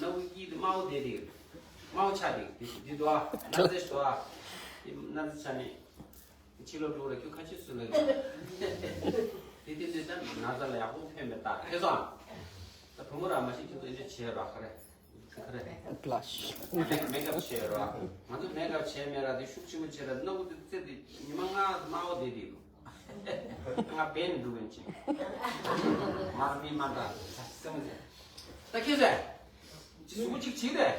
ནོག་ཀི་དེ་དམར་པོ་དེ་དེ། དམར་པོ་ཆ་དེ་དེ་དེ་དོ། ན་ཙེ་ཤི་དོ། ན་ཙེ་ཆ་ནི། ཕྱི་ལོགས་འགྲོ་ར་ཁྱོད་ཁ་ཆེ་སུ་ལ་ཡོད། དེ་དེ་དེ་ད་ན་ཚ་ལ་ཡག་པོ་ཕན་མེད་ད་ཁྱེད་ཚོ་ཨ། ད་བུ་མོ་ར་མ་ཤི་ཁྱེད་ཚོ་ཨེ་འདྲ་བྱེད་ར་ཁ་རེ། ཁ་རེ། Blush མེ་ཀབ་བྱེད་ར། ང་ཚོ་མེ་ཀབ་བྱེད་མེད་ར་དེ་ཤུགས་ཆེན་པོ་བྱེད་ར་སྣ་བུག་དེ་རྩེ་དེ་ཉི་མ་ལྔ་དམར་པོ་བསྡད་དེ་ཡོད། ང་བན་འགྲོ་བན་ཆེ། མར་མི་མ་འདྲ་ས་སེམས་ཟེར། ད་ཁྱེད་ཚོ་ཨ། ཅི་གཟུགས་པོ་གཅིག་བྱེད་རེད།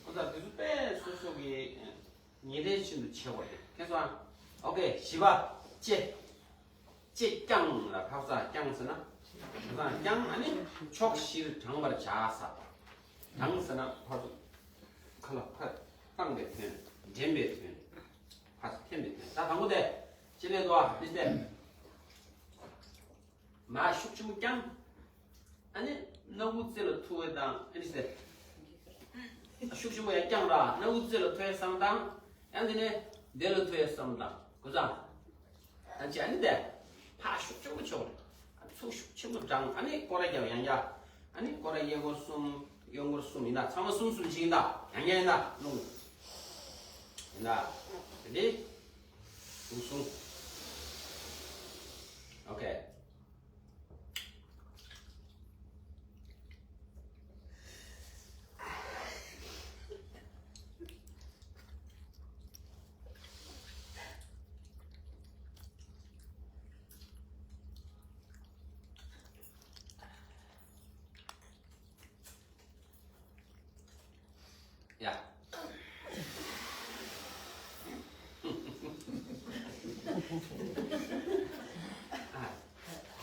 ཁོ་ད་དེ་ཚོ་དཔེ་སོ་སོ་གི་ཉིན་རེ་བཞིན་དུ་ཆེ་བ་རེད། ཁྱེད་ཚོ་ཨ། ཨོ་ཁེ་བཞི་པ། ལྕེ། ལྕེ་བརྐྱང་ལ་ཕག་ཚ་བརྐྱང་ཟེར་ན། ཕག་ཚ་བརྐྱང་ཨ་ནི་ཕྱོགས་བཞིར་བགྲང་བར་བྱ་ས། བགྲང་ཟེར་ན་ཕར་ཚུར་ཁ་ལ་ཕར་བཏང་པའི་དོན། འདྲེན་པའི་དོན། ཕར་ཚུར་འཐེན་པའི་དོན། ད་དང་པོ་དེ་ལྕེ་ལས་འདུག་ཨ་ནི་དེ། མར་ཤུགས་ཆེན་པོ་བརྐྱང་། ཨ་ནི་སྣ་བུག་རྩེ་ལ་ཐུག་པ་དང་ཨ་ནི་ཟེར། ཤུགས་ཆེན་པོ་ཡར་བརྐྱངས་ར་སྣ་བུག་རྩེ་ལ་ཐུག་ཡ་བསམ་དང་། ཡང་དེ་ནས་དེ་ལ་ཐུག་ཡ་བསམ་དང་གོ་ཚང་། ཨ་ཅེ་ཨ་ནི་དེ། ཨ་ཤུགས་ཆེན་པོ་ཆོག་རེད། ཨ་ཚུགས་ཤུགས་ཆེན་པོ་སྦྲང་། ཨ་ནི་སྐོར་ར་རྒྱབ་ཡང་རྒྱ། ཨ་ནི་སྐོར་ར་གཡས་སྐོར་གསུམ། གཡོན་སྐོར་གསུམ་ཡིན་ན་ཚང་མ་གསུམ་གསུམ་ཅིག་ཡིན་ད། ཡང་རྒྱ་ཡིན་ད་རླུང་། ཡིན་ད། དེ་འདི་གསུམ་གསུམ། ཨོ་ཁེ། ཡ།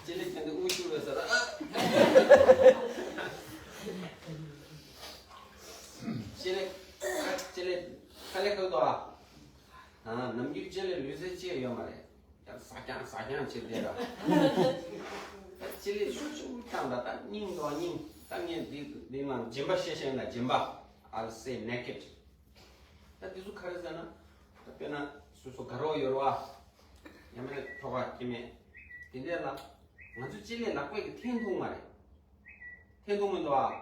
ཅི་ལེ་ཁྱེད་འདི་དབུ་ཞུ་རེད་ཟེར། ཅི་ལེ། ཅི་ལེ། ཁ་ལེ་ཁ་དོ་ཨ། ནམ་རྒྱུན་ཅི་ལེ་ལུས་རྩལ་ཅི་ཡོད་མ་རེད། ཡང་ཟ་རྐྱང་ཟ་རྐྱང་བྱེད་བསྡད་ར། ཅི་ལེ་ཤུགས་ཆེན་པོ་བཏང་ད། ད་སྙིང་དོ་སྙིང་། ད་ངས་འདི་འདི་ནང་སྦྱིན་པ་བཤད་བཤད་ན་སྦྱིན་པ། I'll say naked། ད་འདི་ཚོ་ག་རེ་ཟེར་ན། ད་དཔེར་ན་སོ་སོ་དགའ་རོགས་ཡོད་ར་བ། ཡང་མིན་ན་ཁྱོ་ག་སྐྱེ་དམན། དེ་འདྲ་ལ་ང་ཚོ་ཅི་ལེ་ལག་པས་ཀྱི་འཐེན་ཐུབ་མ་རེད། འཐེན་ཐུབ་མི་འདུག་ཨ།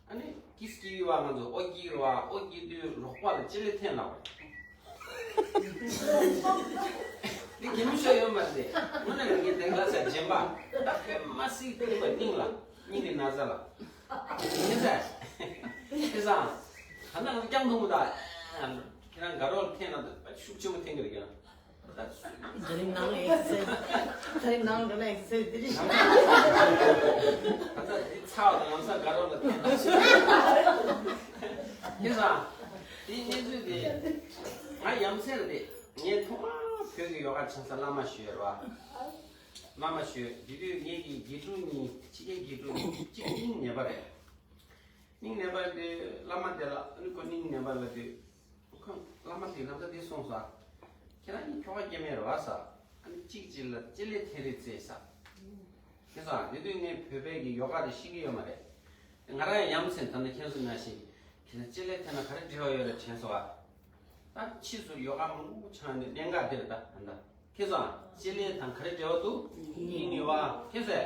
ཨ་ནི་ཀིས་ཀི་བི་བ་ང་ཚོ་ཨོ་ཀི་ར་བ། ཨོ་ཀི་དུས་རོགས་པ་ལ་ཅི་ལེ་འཐེན་ལ་བ། འདི་གད་མོ་ཤོར་ཡོད་མ་རེད། དངོས་གནས་ངས་དེང་སང་སྦྱིན་པ་ད་ཁོས་མ་སྲིད་ཐུབ་པ་སྙིང་ལ། སྙིང་གི་ན་ཚ་ལ། ཁྱེད་ཚ། ད་ནང་རྐྱང་འཐུང་མི་ད། ཁྱེད་རང་དགའ་རོགས་ལ་འཐེན་ན་ད་ཤུགས་ཆེན་པོ་འཐེན་གི་རེད་ཀྱང་། ད་དེ་རིང་ནང་ཨེག་སར་སའི་ཛི། དེ་རིང་ནང་འགྲོ་ན་ཨེག་སར་སའི་ཛི་དེ་རིང་། ད་ལྟ་དེ་ཚ་བ་དང་ལམ་སང་དགའ་རོགས་ལ་འཐེན་ན། ཁྱེད་ཚ། དེ་གནས་ཚུལ་དེ། ང་ཡ་མཚན་རེད་དེ། ངས་ཐོག་མར་བོད་ཀྱི་ཡོ་ག་སྦྱང་ས་བླ་མ་ཞིག་ཡོད་རེད་བ། བླ་མ་ཞིག་ཡོད། དེ་དུས་ངེད་ཀྱི་དགེ་ཕྲུག་གཉིས། ཕྱི་རྒྱལ་དགེ་ཕྲུག་གཉིས། གཅིག་སྙིང་ནད་པ་རེད། སྙིང་ནད་པ་དེ་བླ་མ་དེ་ལ། ཨ་ནི་ཁོ་སྙིང་ནད་པ་ལ་དེ། ཁོ་བླ་མ་དེ་ལམ་སང་དེ་གསུངས་ས། ཁྱེད་རང་གཉིས་ཁྱོ་ག་སྐྱེ་དམན་རེད་བ་ས། ཨ་ནི་གཅིག་གཅིག་ལ་ཅི་ལེ་འཐེན་རེས་རྩེས་ས། ཁྱེད་ཚོ་དེ་དུས་ངས་བོད་པའི་གི་ཡོ་ག་དེ་ཤེས་ཀྱི་ཡོད་མ་རེད། ང་རང་ཡང་ཡ་མཚན། ད་ནི་ཁྱེད་ཚོ་ནང་བཞིན་ཁྱེད་ཚོ་ཅི་ལེ་འཐེན་ན་ག་རེ་འབྲེལ་བ་ཡོད་ལ་དྲན་སོང་བ། ད་ཕྱིས་སུ་ཡོ་ག་མང་པོ་སྦྱངས་ནས་གནད་འགག་དེ་རེད་ད། ད་ལྟ་ཁྱེད་ཚོ་ཅི་ལེ་དང་ག་རེ་འབྲེལ་བ་འདུག་སྙིང་ཡོད་བ། ཁྱེད་ཚོས་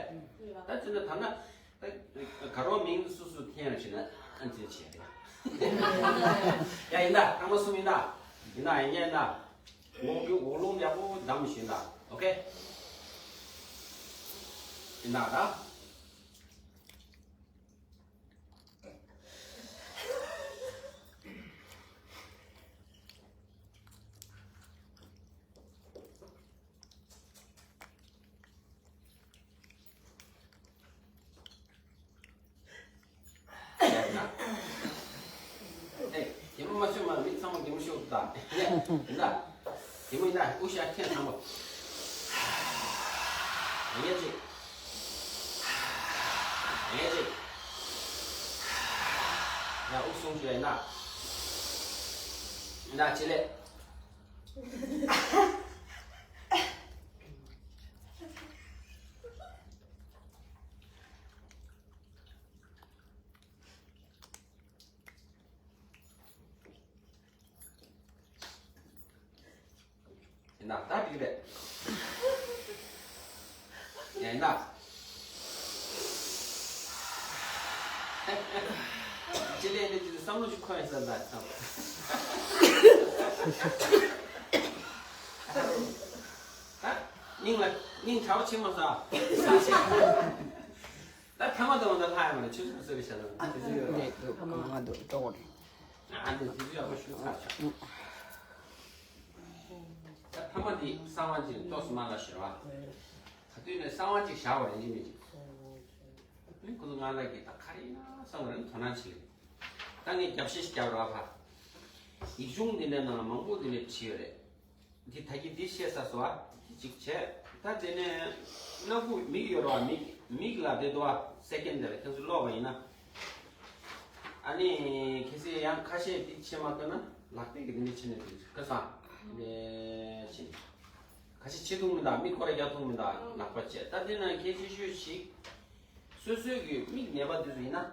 ད་ཅི་འདྲ་ད་ན། ད་དགའ་རོགས་མིང་སུ་སུ་འཐེན་ཡང་བྱེད་ན་ཨ་འཛིན་བྱེད་རེད། ཡ་ཡིན་ད། ཐང་མ་གསུམ་ཡིན་ད། ཡིན་ད། ཡིན་ཡིན་ད། འོག་གི་འོག་རླུང་ཡག་པོ་བསྡམས་བྱེད་ད། ཨོ་ཁེ། ཡིན་ད་ད། ཨེ། གད་མོ་མ་ཤོར་མ། མི་ཚང་མ་གད་མོ་ཤོར་ད། ཡ། ཡིན་ད། གད་མོ་ཡིན་ད། དབུགས་ཤ་ཁྱེད་ཚང་མ། ཡ་ཅིག་ཡ་ཅིག་ཡ་དབུགས་སུང་ཞུ་ཡ་ཡིན་ད། ཡིན་ད་ཅི་ལེ། ཡིན་ན་ད་འགྲིག་རེད། ཡིན་ན། ཅི་ལས་ནི་ཅི་བསམ་བློ་ཞིག་འཁོར་ཡིན་ས་ལ་ཐང་། ད་སྙིང་ལ་སྙིང་གྲགས་པ་ཆེན་མོ་ས། ད་ཐ་མ་དང་ད་ལྷ་ཡ་མ་ལ་ཆུ་ཆུ་ཟེར་བའི་ཞལ་ལ་དེ་ཚོ་ཡོད་རེད། ང་འདུག་ཏོག་རེད། ཨ་འདི་དེ་ཚོ་ཡག་པོ་ཞུ་ཚར་ཆོག་ད་ཐ་མ་འདི་གསང་བ་ཅིག་ཏོག་སུ་མ་ལ་ཞུ་བ། ག་དུས་ནས་གསང་བ་ཅིག་བཞག་པ་རེད་ཡིན་མིན་ཅིག་ཨ་ནི་ཁོ་ཚོ་ང་ལ་གི་ད་ག་རེ་ཡིན་ན་བསམ་པ་རེད། དོ་སྣང་བྱེད་ད་ངས་རྒྱབ་བཤད་ཞིག་རྒྱབ་རོགས་ཕ། ཡིག་ཆུང་འདི་འདྲའི་ནང་ལ་མང་པོ་འདི་འདྲ་བྲིས་ཡོད་རེད། འདི་ད་གི་འདི་བཤད་ས་སོ་ཨ། འདི་གཅིག་བྱས། ད་དེ་ནས་སྣ་ཁུག་མིག་ཡོད་རོགས་མིག་མིག་ལ་དེ་དོ་ཨ། སེ་ཀེན་དེ་ལ་ཁྱེད་ཚོ་ཀློག་པ་ཡིན་ན། ཨ་ནི་གལ་སྲིད་ཡང་ཁ་ཤས་འདི་ཆེ་མ་ཐོན་ན་ལག་པས་ཀྱི་འདི་འདྲ་ཆེ་ནས་འདི་ཁ་སང་འདི་ཆེ། ཁ་ཤས་ཆེ་ཐུང་མི་འདུག་མིག་སྐོར་རྒྱག་ཐུང་མི་འདུག་ལག་པ་བྱས། ད་དེ་ན་གལ་ཆེ་ཤོས་ཤིག་སོ་སོའི་གི་མིག་ནད་པ་འདི་ཚོ་ཡིན་ན།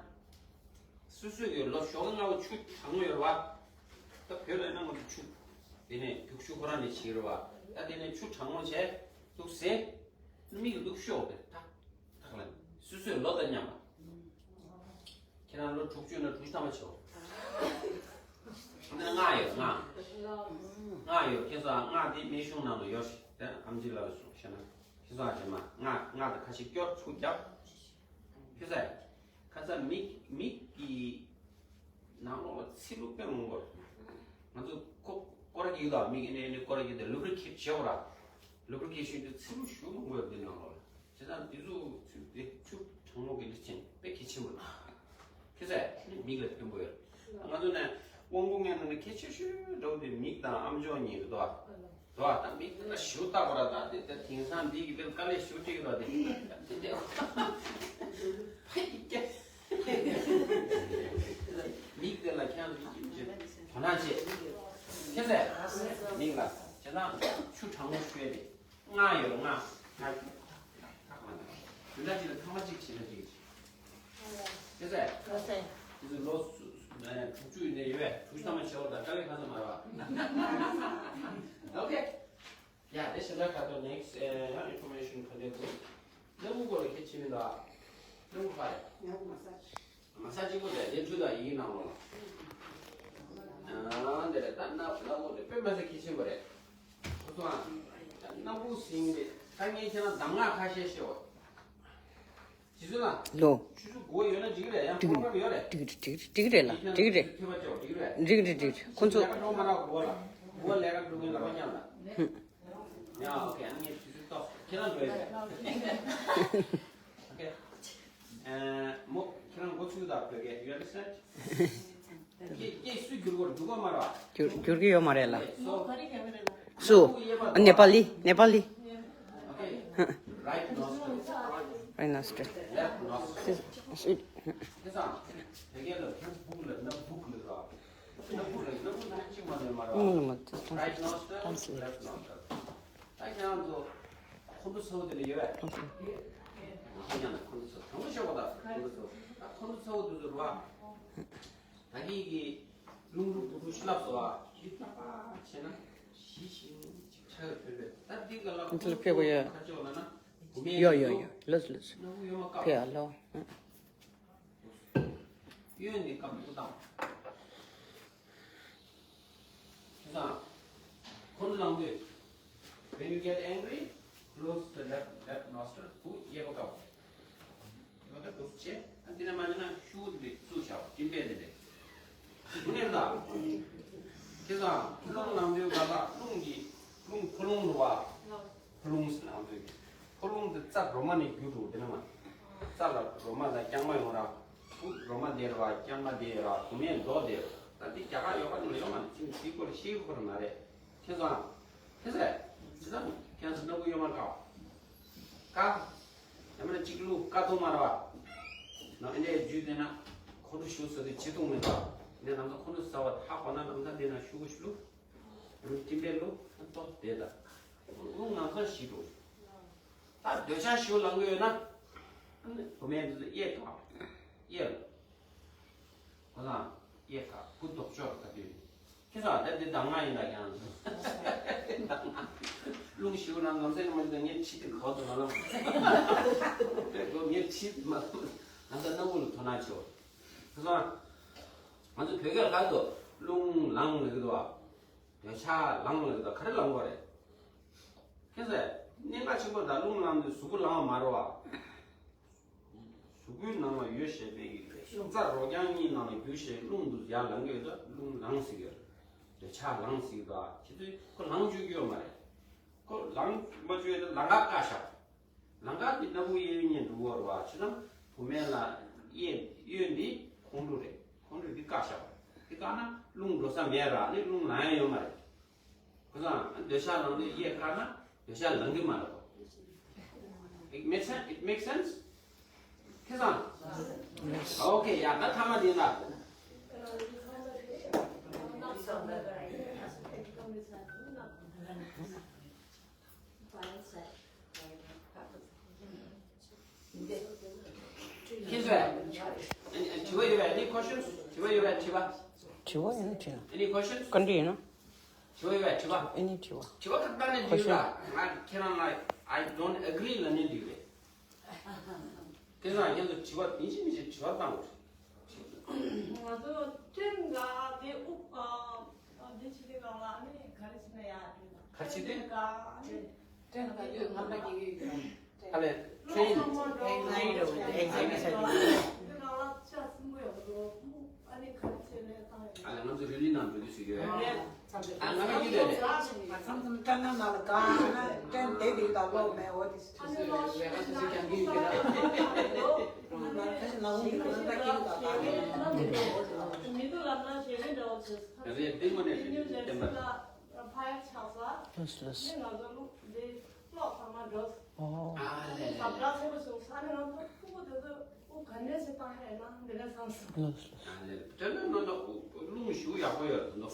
སོ་སོའི་གི་ལོ་ཞོགས་ལྔ་བ་ཆུ་གྲང་མོ་ཡོད་རེད་བ། ད་བོད་ལ་ཡིན་ན་ང་ཚོ་ཆུ། དེ་ནས་རྒྱུག་ཆུ་ཁོ་རང་ནས་བྱེད་རེད་བ། ད་དེ་ནས་ཆུ་གྲང་མོ་བྱས་འདུག་ཟེ། མིག་ལ་འདུག་ཤོག་དེ་ཐག་ཐག་ལ་སུ་སུའི་ལོ་དང་མཉམ་པ། ཁྱེད་རང་ལོ་དྲུག་ཅུ་ན་དྲུག་ཅུ་ཐམ་པ་ཆེ་བ། ང་ཡོད་ང་། ང་ཡོད་ཁྱེད་ཚོ་ང་དེ་མི་གཞུང་ནང་ལ་ཡོད་ཞིག་དེ་ཨམ་ཆི་ལ་ལ་སོང་ཤེ་ན། ཁྱེད་ཚོ་ཨ་ཅེ་མ་ང་ང་དང་ཁ་ཤས་སྐྱོར་ཚུགས་རྒྱབ། ཁྱེད་ཚོ་ཁ་ཚ་མིག་མིག་གི་ནང་ལོགས་ལ་ཚི་ལུ་དཔེ་མང་པོ། ང་ཚོ་ཁོ་སྐོར་གྱི་ཡོད་ལ་མིག་ཨེ་ནས་ཨེ་ནས་སྐོར་གྱི་དེ་ལུབ་རི་ཁེབ་བྱེད་འོ་ར། ལུབ་རི་ཁེབ་ཤིང་དུ་ཚི་ལུ་ཞུ་མང་པོ་ཡོད་དེ་ནང་ལོགས་ལ། བྱས་ཙང་འདི་ཚོ་ཚུལ་དེ་ཆུ་གྲང་མོ་གི་ལི་ཆེན་དཔེ་གལ་ཆེན་པོ་རེད། ཁྱེད་ཚོས་མིག་ལ་ཕན་པོ་ཡོད། ང་ཚོ་ནས་དབང་པོ་ལྔའི་ནང་ནས་གལ་ཆེ་ཤོས་འདྲ་བོ་དེ་མིག་དང་ཨམ་ཅོག་གཉིས་རེད་དོ། དོ་ད་མིག་དེ་ལ་ཞུ་བཏགས་པ་ར་ད་དེ་ད་དེང་སང་འདི་གི་དེར་དཀའ་ལས་ཞུ་ཁྲིད་ར་དེ་དེ་དེ་ཕ་ཡི་སྐྱེ། མིག་དེ་ལ་ཁྱེད་ཚོ་ཡིན་གྱི་དོ་སྣང་བྱེད། ཁྱེད་ཚོས་མིག་ལ་བྱས་ཙང་ཆུ་གྲང་མོ་ཞུ་ཡ་དེ། ང་ཡོད་ང་ང་། དུས་ད་ཅི་ལ་ཐ་མ་གཅིག་བྱེད་ན་ཅིག་ཅིག །དེ་ཚེ། ལོ་སུ་སུ་ནས་དྲུག་ཅུ་ཡིན་ནས་ཡོད་པས་དྲུག་ཅུ་ཐ་མ་བྱེད་བར་དང་དཀའ་ལས་ཁ་ཚ་མ་རེད་བ། ཨོ་ཁེ། ཡ་དེ་ཞེ་དྲག་ཁ་ཐོག་next ཡང་information ག་འདྲ་འདུག །སྣ་བུག་སྐོར་ལ་ཁྱེད་ཆེ་མིན་ད། སྣ་བུག་ཁ་རེད། མ་ས་གཅིག་པོ་རེད་དེ་འཕྲུལ་དང་ཡིག་ནང་ལོགས་ལ། ཨ་འདི་རེད་ད་སྣ་སྣ་བུག་དེ་དཔེ་མ་ས་གལ་ཆེན་པོ་རེད། ཁོ་ཚོ་ཨ། སྣ་བུག་ཟིན་རེད་ད་ངས་ཁྱེད་རང་གདམས་ངག་ཁ་ཤས་ཤེས་བ། རྗེས་སུ་ལ། ལོ། ཆུ་ཚོད་དགུ་པ་ཡོད་ན་འགྲིག་རེད་ཡང་འགྲིག་program ཡོད་རེད། འགྲིག་རེད་འགྲིག་རེད་འགྲིག་རེད་ལ་འགྲིག་རེད། ཐོས་པ་ཅོག་འགྲིག་རེད། འགྲིག་རེད་འགྲིག་རེད་ཁོ་ཚོ། ལས་ཀ་འགྲོ་མ་རག་དགུ་པ་ལ། དགུ་པ་ལས་ཀ་འགྲོ་མཁན་ལ་པ་མཉམ་ལ། ཧུམ། ཡ་ཨོ་ཁེ་ཨ་ནི་ངས་དུས་ཚོད་ཏོག་ཁྱེད་རང་འགྲོ་ཡོད་རེད། ཨོ་ཁེ། ཨེ་མོ་ཁྱེད་རང་འགོ་ཚུགས་དང་བོད་སྐད་you understand? སྐད་སྐད་སུས་བསྒྱུར་དགོས་འདུག་ག་མ་རེད་བ། བསྒྱུར་བསྒྱུར་གི་ཡོད་མ་རེད་ལ། སོ། སུ། ནེ་པ་ལི་ནེ་པ་ལི། Okay. Right nostril. Right nostril. Left nostril. སུ། སུ། ཁྱེད་ཚང་བོད་སྐད་ལ་བུ་བུག་ལ་ན་བུག་ལ་ར། ན་བུག་ལ་ན་བུག་ལ་གཅིག་མ་ལས་མ་ར། ཨུམ་ལ་མ་ཏི་ཏོང་སི་ཏོང་སི་ལེ། Right nostril. Left nostril. ད་ཁྱེད་རང་ཚོ་ཁོང་ཁྲོ་ཚ་བོ་དེ་ལ་ཡོད་པས། ཁོང་ཁྲོ། ཁྱེད་རང་ལ་ཁོང་ཁྲོ་ཚ་བོ་དྲང་པོ་ཤོད་པ་དང་ཁོང་ཁྲོ་ཚ་བོ་ད་ཁོང་ཁྲོ་ཚ་བོ་དེ་ཚོ་རུ་བ། ད་གིན་གི་རླུང་རླུང་བུ་བུ་ཤི་ལབ་སོ་བ། འདི་ཏག་ཏག་བྱས་ན་ཞི་ཞིང་ཅིག་ཆགས་ཡོད་ཕེབས་པས་ད་འདི་ག་ལ་ཁོང་ཁྲོ་ཚ་བོ་ཁ་ཕྱོགས་ལ་ན་བུ་མེད་ཡོ་ཡོ་ཡོ་ལོས་ལོས། ཕེ་ཨ་ལོ། གཡོན་ནས་བཀབ་སྐུ་བཏང་། ཁྱེད་ཚང་། ཁོང་ཚོ་ལངས་དུས། When you get angry, close the left left nostril. བུ་གཡས་པ་བཀབ། གཡས་པ་བཀབ་བྱས། ཨ་འདི་ན་མ་ནི་ན་ཤུ་དེ་བཙུགས་བྱའོ་སྤྲིན་པས་དེ་འདྲས། དེ་ནས་ལ། ཁྱེད་ཚང་རླུང་ལངས་དུས་ག་ལ་རླུང་གི་རླུང་འཁོར་ལོང་རུ་བ། འཁོར་ལོང་ཟེར་ནའང་འདོད་ཀྱི། འཁོར་ལོང་དེ་རྩ་རོ་མ་ནས་རྒྱུ་འགྲོ་དེ་ན་མ། རྩ་ལ་རོ་མ་དང་རྐྱང་མ་ཡོང་ར། ཕུག་རོ་མ་དེ་ར་རྐྱང་མ་དེ་ར་བུ་མའི་མདོག་དེ་ར། ད་འདི་རྒྱ་གར་ཡོ་ག་ནང་ལ་ཡོད་མ་རེད་ཅིང་འདི་སྐོར་ཤེས་ཀྱི་ཁོ་ར་མ་རེད། ཁྱེད་ཚོ་ཨང་། ཁྱེད་ཚོ་ཁྱེད་ཚོ་སྣ་བུག་གཡོན་མར་བཀག །བཀག །ཡང་མིན་ན་གཅིག་བླུག །བཀག་ཐུབ་མ་ར་བ། ནང་ཨེ་འདྲའི་རྒྱུས་དེ་ན་ཁོ་ཚོ་ཞུ་ཟེར་དུས་ཇི་ཐུང་མེད་པ། ངས་ལམ་སང་ཁོ་ཚོ་ཟ་བ་ཧ་གོ་ན་ལམ་སང་དེ་ན་ཤུ་གུ་ཤུ་ལུ། རུ་ཏིམ་པའི་ལུ་ཏོག་དེ་ད། རླུང་ནང་ཚང་ཞིག་འགྲོ། ད་འདོད་ཆགས་ཞུ་ལང་གི་ཡོད་ན། བུ་མེད་འདི་གཡས་ཁ། གཡས་ལ། ཁོ་ཚང་གཡས་ཁ་བུ་ལྡོག་ཕྱོགས་ལ་ཁ་དུས། ཁྱེད་ཚང་ད་འདི་གདམས་ངག་ཡིན་ད་ཀྱང་། རླུང་ཞུ་ན་ངམ་སེ་ནི་མ་འདི་ངས་ཁྲིད་དེ་གོ་དུ་མ་ལང་། ངས་ཁྲིད་མ་ལང་། ང་ད་སྣ་བུག་ལ་དོ་སྣང་བྱེད། ཁྱེད་ཚང་། ང་ཚོ་བོད་སྐད་ལ་ག་དུ་རླུང་ལངས་ལ་གི་དུ་བ། འདོད་ཆགས་ལངས་ལ་གི་དུ་ག་རེ་ལངས་དགོས་རེད། ཁྱེད་ཚོས་གནད་འགག་ཆེན་པོ་ད་རླུང་ལངས་དུས་གཟུགས་པོ་ལངས་པ་མ་རེད་བ། གཟུགས་པོའི་ནང་ལ་ཡོད་བཞིན་པའི་རྩ་རོ་རྐྱང་གཉིས་ནང་ལ་རྒྱུ་བཞིན་རླུང་དུ་ཡར་ལངས་ཀྱི་ཡོད་ད་རླུང་ལངས་ཟེར་གྱི་ཡོད། འདོད་ཆགས་ལངས་ཟེར་གྱི་ད་ཁྱེད་ཚོས་ཁོ་ལངས་བཅུག་གི་ཡོད་མ་རེད། ཁོ་ལངས་མ་བཅུག་ཡོད་ད་ལམ་ཁ་བཀག་བཞག་ལམ་ཁ་འདི་སྣ་བུག་གཡས་གཡོན་གཉིས་འགྲོ་གི་ཡོད་རེད་བ་བྱས་ཙང་བུ་མེད་ལ་གཡས་གཡོན་འདི་ཁོང་ཁྲོ་རེད། ཁོང་ཁྲོ་འདི་བཀག་བཞག་པ་རེད། འདི་བཀག་ན་རླུང་འགྲོ་ས་མེད་ར་ནི་རླུང་ལངས་ཡ་ཡོད་མ་རེད། ཁོ་ཚང་འདོད་ཆགས་ལངས་དུས་གཡས་བཀག་ན་འདོད་ཆགས་ལངས་གི་མ་རེད་གོ། It makes sense? It makes sense? ཁྱེད་ཚང་། ཨོ་ཁེ་ཡ་ད་ཐ་མ་འདི་ན། ཁྱེད་ཚོས། ཨ་ནི་ཨ་དྲི་བ་ཡོད་པས། Any questions? དྲི་བ་ཡོད་པས་དྲི་བ། དྲི་བ་ཡིན་ན་དྲི་ན། Any questions? བཀའ་འདྲི་ཡིན་ན། དྲི་བ་ཡོད་པས་དྲི་བ། ཨེ་ནི་དྲི་བ། དྲི་བ་ཁ་བཏང་ནས་འདི་ལ་ང་ཁྱེད་རང་ལ་ I don't agree ལབ་ནས་འགྲིག་རེད། ཁྱེད་རང་ཁྱེད་ཚོ་དྲི་བ་དེ་བཞིན་མི་ཞིག་དྲི་བ་བཏང་དགོས་རེད། ང་ཚོ་ཀྲེན་ག་དེ་དབུ་ཨ་དེ་ཕྱི་དེ་གང་ལ་ཨ་ནི་ག་རེ་བྱས་ན་ཡག་རེད། ག་རེ་བྱས་ཏེ། ཀྲེན་ག་ཨ་ནི་ཀྲེན་ག་དུས་ངམ་ལ་གི་ཡོད་ཀྱང་། ཨ་ལས་ཀྲེན། ཨེག་ཛའི་ཊི་ཨེག་ཛའི་ཊི་བྱ་རྒྱུ། དེ་གང་ལ་ཅག་སྲིན་པོ་ཡོད་དོ། ཨ་ནི་ག་རེ་བྱས་ནས་བཏང་ཡོད། ཨ་ལས་ང་ཚོ་རི་ལི་ནང་འགྲོ་དུས་སུ་ཡོད། ཨ་ང་ལ་ཡིད་ལས་ལས། ང་ཚང་ཚང་སྐྲ་ནང་ལ་གང་ན་ཀྲེན་དེ་དེ་དང་ལོ་མེ་འོ་དེ། ཨ་ནི་ལོ་ཤི་ན་ཁ་ཤི་ན་འོ་ཡིན་ན་ད་ཀྱང་ད་ད་ལེ་འོ་དེ་ལ། མི་དུ་ལབ་ན་ཞེ་གི་འདྲ་བོ་བྱས། རེད། ལྟད་མོ་ནས་རེད། བསྟན་པ། ཕ་ཡག་ཆགས་ས། ལགས་སོ་ལགས་སོ། ནི་ང་ཚོ་ལུག་འདི་ཀློག་ཚང་མ་འགྲོ། ཨོ། ཨ་ལས། ཟབ་དྲག་ཆེན་པོ་བྱུང་ས་ནི་ང་ཚོ་ཕྲུ་གུ་དེ་ཚོ་ཨུ་ག་ནས་ཞིག་བཏང་ཧེ་ན་འདི་ནས་བསམ་སོང་། ལགས་སོ་ལགས་སོ། ཨ་ལས། དྲན་ནས་ནང་ལ་རླུང་ཞུ་ཡག་པོ་ཡོད་འདུག་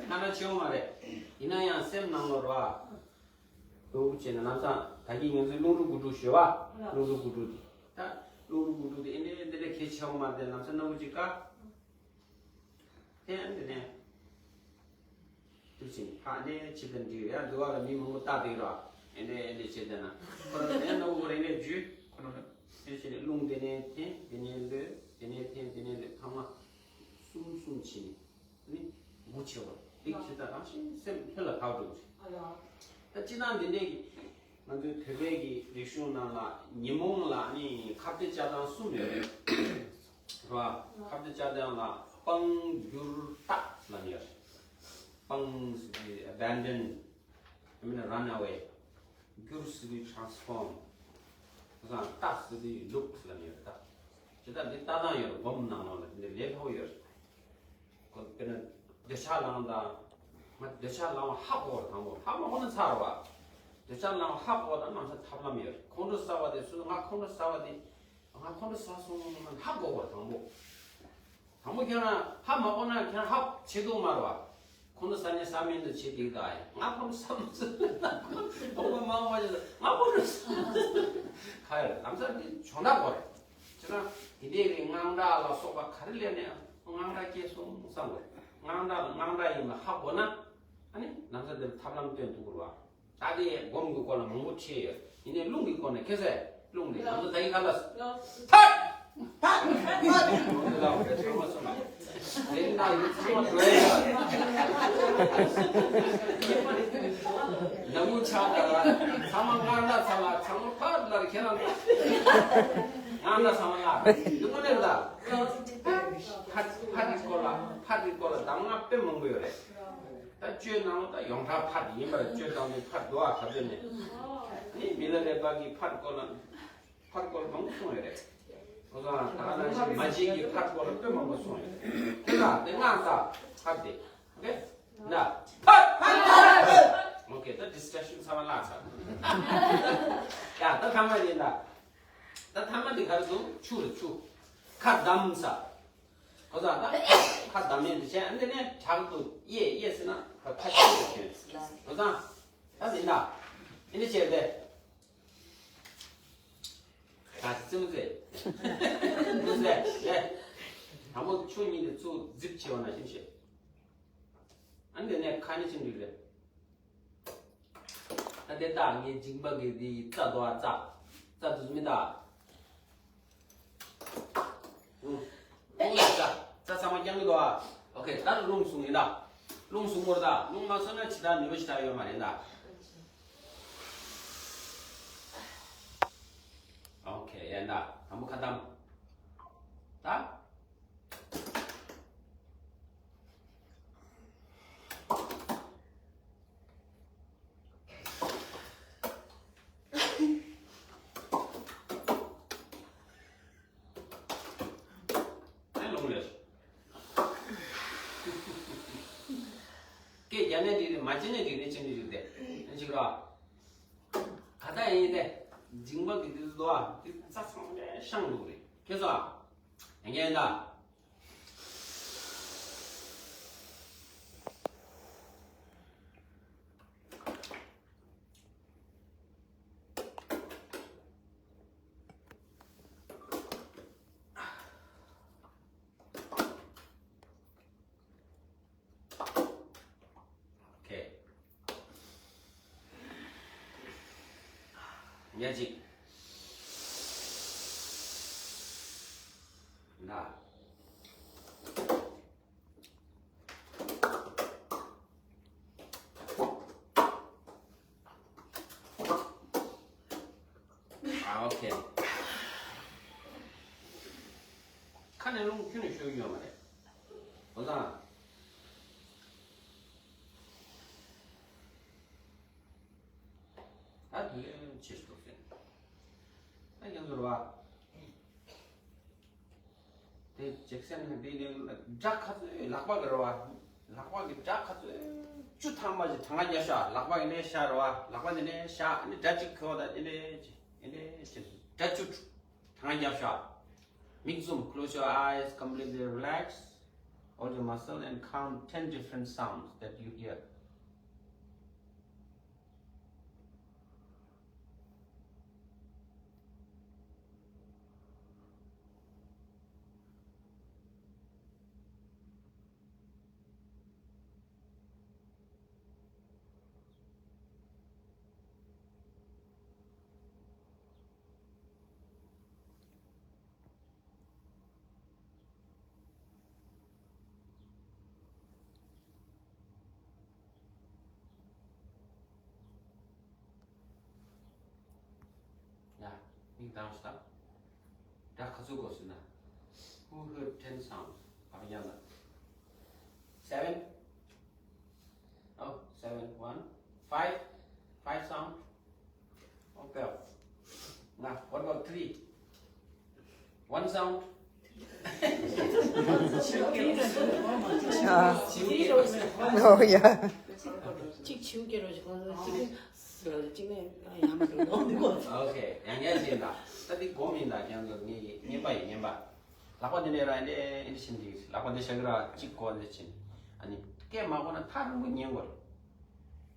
ང་ན་ཆེ་བ་མ་རེད། ཡིན་ན་ཡང་སེམས་ནང་ལོ་ར། ལོ་བྱས་ན་ལམ་སང་ད་གིན་ང་ཚོའི་རླུང་རུ་དགུ་ཕྲུག་ཞུ་བ། རླུང་རུ་དགུ་ཕྲུག་དེ། ད་རླུང་རུ་དགུ་ཕྲུག་དེ་ཨེ་འདྲས་འདི་འདྲས་གལ་ཆེ་བ་མ་རེད། ལམ་སང་སྣ་བུ་ཅིག་ཀ། དེ་ཡང་དེ་ནས། དུས་ཕྱིན་ཕ་ནས་ཕྱི་དང་འདྲིས་ཡ་འདུལ་བ་ལ་མི་མང་པོ་ལྟ་དེ་ར། ཨེ་འདྲས་ཨེ་འདྲས་བྱས་བསྡད་ན། ཁོ་རང་ནས་ནོ་བོ་རེ་ནས་རྒྱུ། ཁོ་རང་ནས་ཕྱིན་ནས་རླུང་དེ་ནས་འཐེན། དེ་ནས་ལོས། དེ་ནས་འཐེན། དེ་ནས་ལོས། ཐ་མ་གསུམ་གསུམ་ཕྱིན་ནས་ནི་མགོ་ཆེ་བ་རིག་བྱེད་ད་རང་བཞིན་སེམས་ལྷོད་ལ་ཐག་འགྲོ་གི་རེད། ད་སྤྱིར་བཏང་འདི་འདྲས་ཀྱི་ང་ཚོའི་བོད་པའི་གི་རིག་གཞུང་ནང་ལ་ཉོན་མོངས་ལ་ནི་ཁ་གཏད་བཅའ་སྟངས་གསུམ་ཡོད་རེད། རེད་བ། ཁ་གཏད་བཅའ་སྟངས་ལ་སྤང་བསྒྱུར་བརྟག་ལབ་ནས་ཡོད་རེད། སྤང་ཟེར་དུས་abandon། I mean run away། བསྒྱུར་ཟེར་དུས་transform། ཁ་སང་བརྟག་ཟེར་དུས་look ལབ་ནས་ཡོད་རེད་ད། དེ་ལྟར་འདི་ལྟ་སྟངས་ཡོད་རེད། སྒོམ་ནང་ལོགས་ལ་འདི་ལས་སླ་པོ་ཡོད་རེད། ཁོ་དཔེར་ན་འདོད་ཆགས་ལངས་དང་། ང་འདོད་ཆགས་ལངས་པ་ཧ་གོ་བར་དང་པོ། ཧ་མ་གོ་ན་ཚར་བ། འདོད་ཆགས་ལངས་པ་ཧ་གོ་བ་དང་ནམ་ས་ཐབས་ལམ་ཡོད་རེད། ཁོང་ཁྲོ་ཟ་བ་དེ་སུ་ང་ཁོང་ཁྲོ་ཟ་བ་དེ། ང་ཁོང་ཁྲོ་ཟ་སོང་ཧ་གོ་བ་དང་པོ། དང་པོ་ཁྱོད་རང་ཧ་མ་གོ་ན་ཁྱོད་རང་ཧ་བྱེད་དུ་མ་རེད་བ། ཁོང་ཁྲོ་ཟ་ནས་ཟ་མིན་དུ་བྱེད་དེ་ག་ཡིན། ང་ཁོང་ཁྲོ་ཟ་མ་ཟ། ཁོང་ཁྲོ་མ་མ་བྱེད་ང་ཁོང་ཁྲོ་ཟ་མ་ཟ། ཁ་ཡོད་ལམ་སང་འདི་བྱུང་ན་གོ་རེད། ཁྱེད་རང་དེ་འདྲའི་གི་དངངས་སྐྲག་ལ་སོགས་པ་ག་རེ་སླེབས་ནས་དངངས་སྐྲག་སྐྱེས་སོང་བསམ་དགོས། དངངས་སྐྲག་དངངས་སྐྲག་ཡིན་པ་ཧ་གོ་ན་ཨ་ནི་ལམ་སང་འདིར་ཐབས་ལམ་སྟོན་ཐུབ་དགོས་རེད་བ། ད་དེ་སྒོམ་གྱི་སྐོར་ལ་མང་པོ་བྲིས་ཡོད། ཡིན་ནའི་རླུང་གི་སྐོར་ནས་ཁྱེད་ཚོས་རླུང་རེད། ང་ཚོ་ད་ཡི་ག་ལ་ཐད། ཐད། ཐད། ལ་བའི་ཚང་མ་སོང་ལ། དེ་ན་ཡི་ཚང་མ་འགྲོ་ཡ། ནམ་མོ་ཆགས་ད་ལ་ཚང་མ་ང་ན་ཚང་མ་ཚང་མ་ཕར་ལ་ཁྱེད་རང་ང་ན་ཚང་མ་ལ་འདི་མོ་ནས་ལ། ཕར་ཕར་གྱི་སྐོར་ལ་ཕར་གྱི་སྐོར་ལ་གདམས་ངག་དཔེ་མང་པོ་ཡོད་རེད། ད་བཅོས་ནང་ད་ཡོངས་གྲགས་ཕར་དེ་ཡིན་པར་བཅོས་དང་དེ་ཕར་འགྲོ་བ་ག་ཚོད་ནས་ནི་མི་ལ་རས་པ་གི་ཕར་སྐོར་ལ་ཕར་སྐོར་མང་པོ་གསུངས་ཡོད་རེད། ཁོ་ཚོ་ད་ག་ནང་བཞིན་མ་བྱན་གྱི་ཕར་སྐོར་ལ་དཔེ་མང་པོ་གསུངས་ཡོད་རེད། ཁྱོད་ལ་དེ་སྔགས་ད་ཕར་དེ་ཨོ་ཀེ་ན་ཕར་ཕར་ཕར། ཨོ་ཀེ་ད་distraction་ཚང་མ་བརླག་ཚར། ཡ་ད་ཐ་མ་ཡིན་ད། ད་ཐ་མ་འདི་ག་རེ་འདུག་ཆུ་རེད་ཆུ། ཁ་བསྡམས་ས། ཁོ་ཚང་ད་ཁ་བསྡམས་ཡས་འདི་བྱས་འདི་ནས་དྲག་ཏུ་གཡས་གཡས་ཟེར་ན་ཁ་ཁ་ཆེ་རུ་ཁྱེར། ཁོ་ཚང་ད་འདི་འདྲ་འདི་འདྲ་བྱས་ཏེ། ད་ཙི་མོ་ཟེར། མོ་ཟེར་ལེ། དང་པོ་ཆུ་གཉིས་འདི་ཚུར་ཛིབ་བྱས་པ་ན་ཤིན་ཤེས། ཨ་འདི་ནས་ཁ་ནི་ཕྱིན་འགྲིག་རེད། ད་དེ་ལྟ་ངའི་མཇིང་པ་གི་དེ་རྩ་དོ་ཨ་རྩ། རྩ་དུ་མི་ད། ཨུ། ཨུ་རྩ། རྩ་ཚང་མ་རྐྱང་གི་དོ་ཨ། ཨོ་ཁེ་ད་རླུང་བཟུང་ཡིན་ད། རླུང་བཟུང་བོར་ད་རླུང་མ་བཟུང་ན་ཇི་ལྟར་ནུས་པ་ཇི་ལྟར་ཡོད་མ་རེད་ད། ཨོ་ཁེ་ཡན་ད་དང་པོ་ཁ་བསྡམས། ད། ཨེ་ལོང་ལེ། སྐད་རྒྱག་ནས་འགྲིག་རེད། མ་བྱས་ནས་འགྲིག་རེད། ཅི་ནས་འགྲིག་དེ་ཨེ་ཅིག་ར། ག་ད་ཡིན་ཏེ། མཇིང་པ་གི་དུས་སུ་ཨ་དེ་རྩ་ཚང་མས་ཤང་འདུག་རེད། ཁྱེད་ཚོ་ཨ། ཡང་ཡང་ད། ཨོ་ཁེ། ཉ་གཅིག་ན། ཨ། ཨོ་ཁེ། ཁ་ནས་རླུང་ཁྱོན་ནས་ཤོར་གྱི་ཡོད་མ་རེད། འོ་ཙང་། ད་དུས་ལན་ཆེ་ཞིག་འདུག་ཟེར། ད་ཁྱེད་ཚོར་བ། དེ་ཇེག་སན་ཧ་དེ་ནི་སྒྲ་ག་ཚོད་ལག་པ་གི་རེད་བ། ལག་པ་གི་སྒྲ་ག་ཚོད་བཅུ་ཐམ་པ་ཞིག་གྲངས་ཀ་རྒྱབ་ཤག་ལག་པ་ཡིན་ནའི་ཤ་རེད་བ། ལག་པ་འདི་ནས་ཤ་ཨ་ནི་སྒྲ་གཅིག་གོ་ད་ཡིན་ནའི་ཅི་ཡིན་ནའི་ཅི་སྒྲ་བཅུ་གྲངས་ཀ་རྒྱབ་ཤག་མིག་བཙུམ། Close your eyes, completely relax all your muscle and count ten different sounds that you hear. ཡ། མིག་གདངས་ཤིག་དང་། སྒྲ་ག་ཚོད་གོ་ཟེར་ན། Who heard ten sounds? ཨ་ཡ་ན། Seven. Oh, seven, one. Five. Five sound. Okay. Now, what about three? One sound. ཨ། ཨོ་ཡ། གཅིག་བྱིའུ་སྐྱེ་རོགས་ཞིག་གོང་ས་གཅིག་གཅིག་ནས་ཡང་མི་འགྲོ་འདུག་ཨོ་ཁེ། ཡང་ཡང་བྱས་ད། ད་འདི་སྒོམ་ཡིན་ད། ཁྱེད་ཚོ་ངའི་བསྙེན་པ་ཡིན། བསྙེན་པ། ལག་པ་འདི་ནས་ར་འདི་འདི་བྱིན་འདི། ལག་པ་འདི་ཞག་ར་གཅིག་གོ་འདི་བྱིན། ཨ་ནི་སྐད་མ་གོ་ན་ཐག་རིང་པོ་ཉན་དགོས་རེད།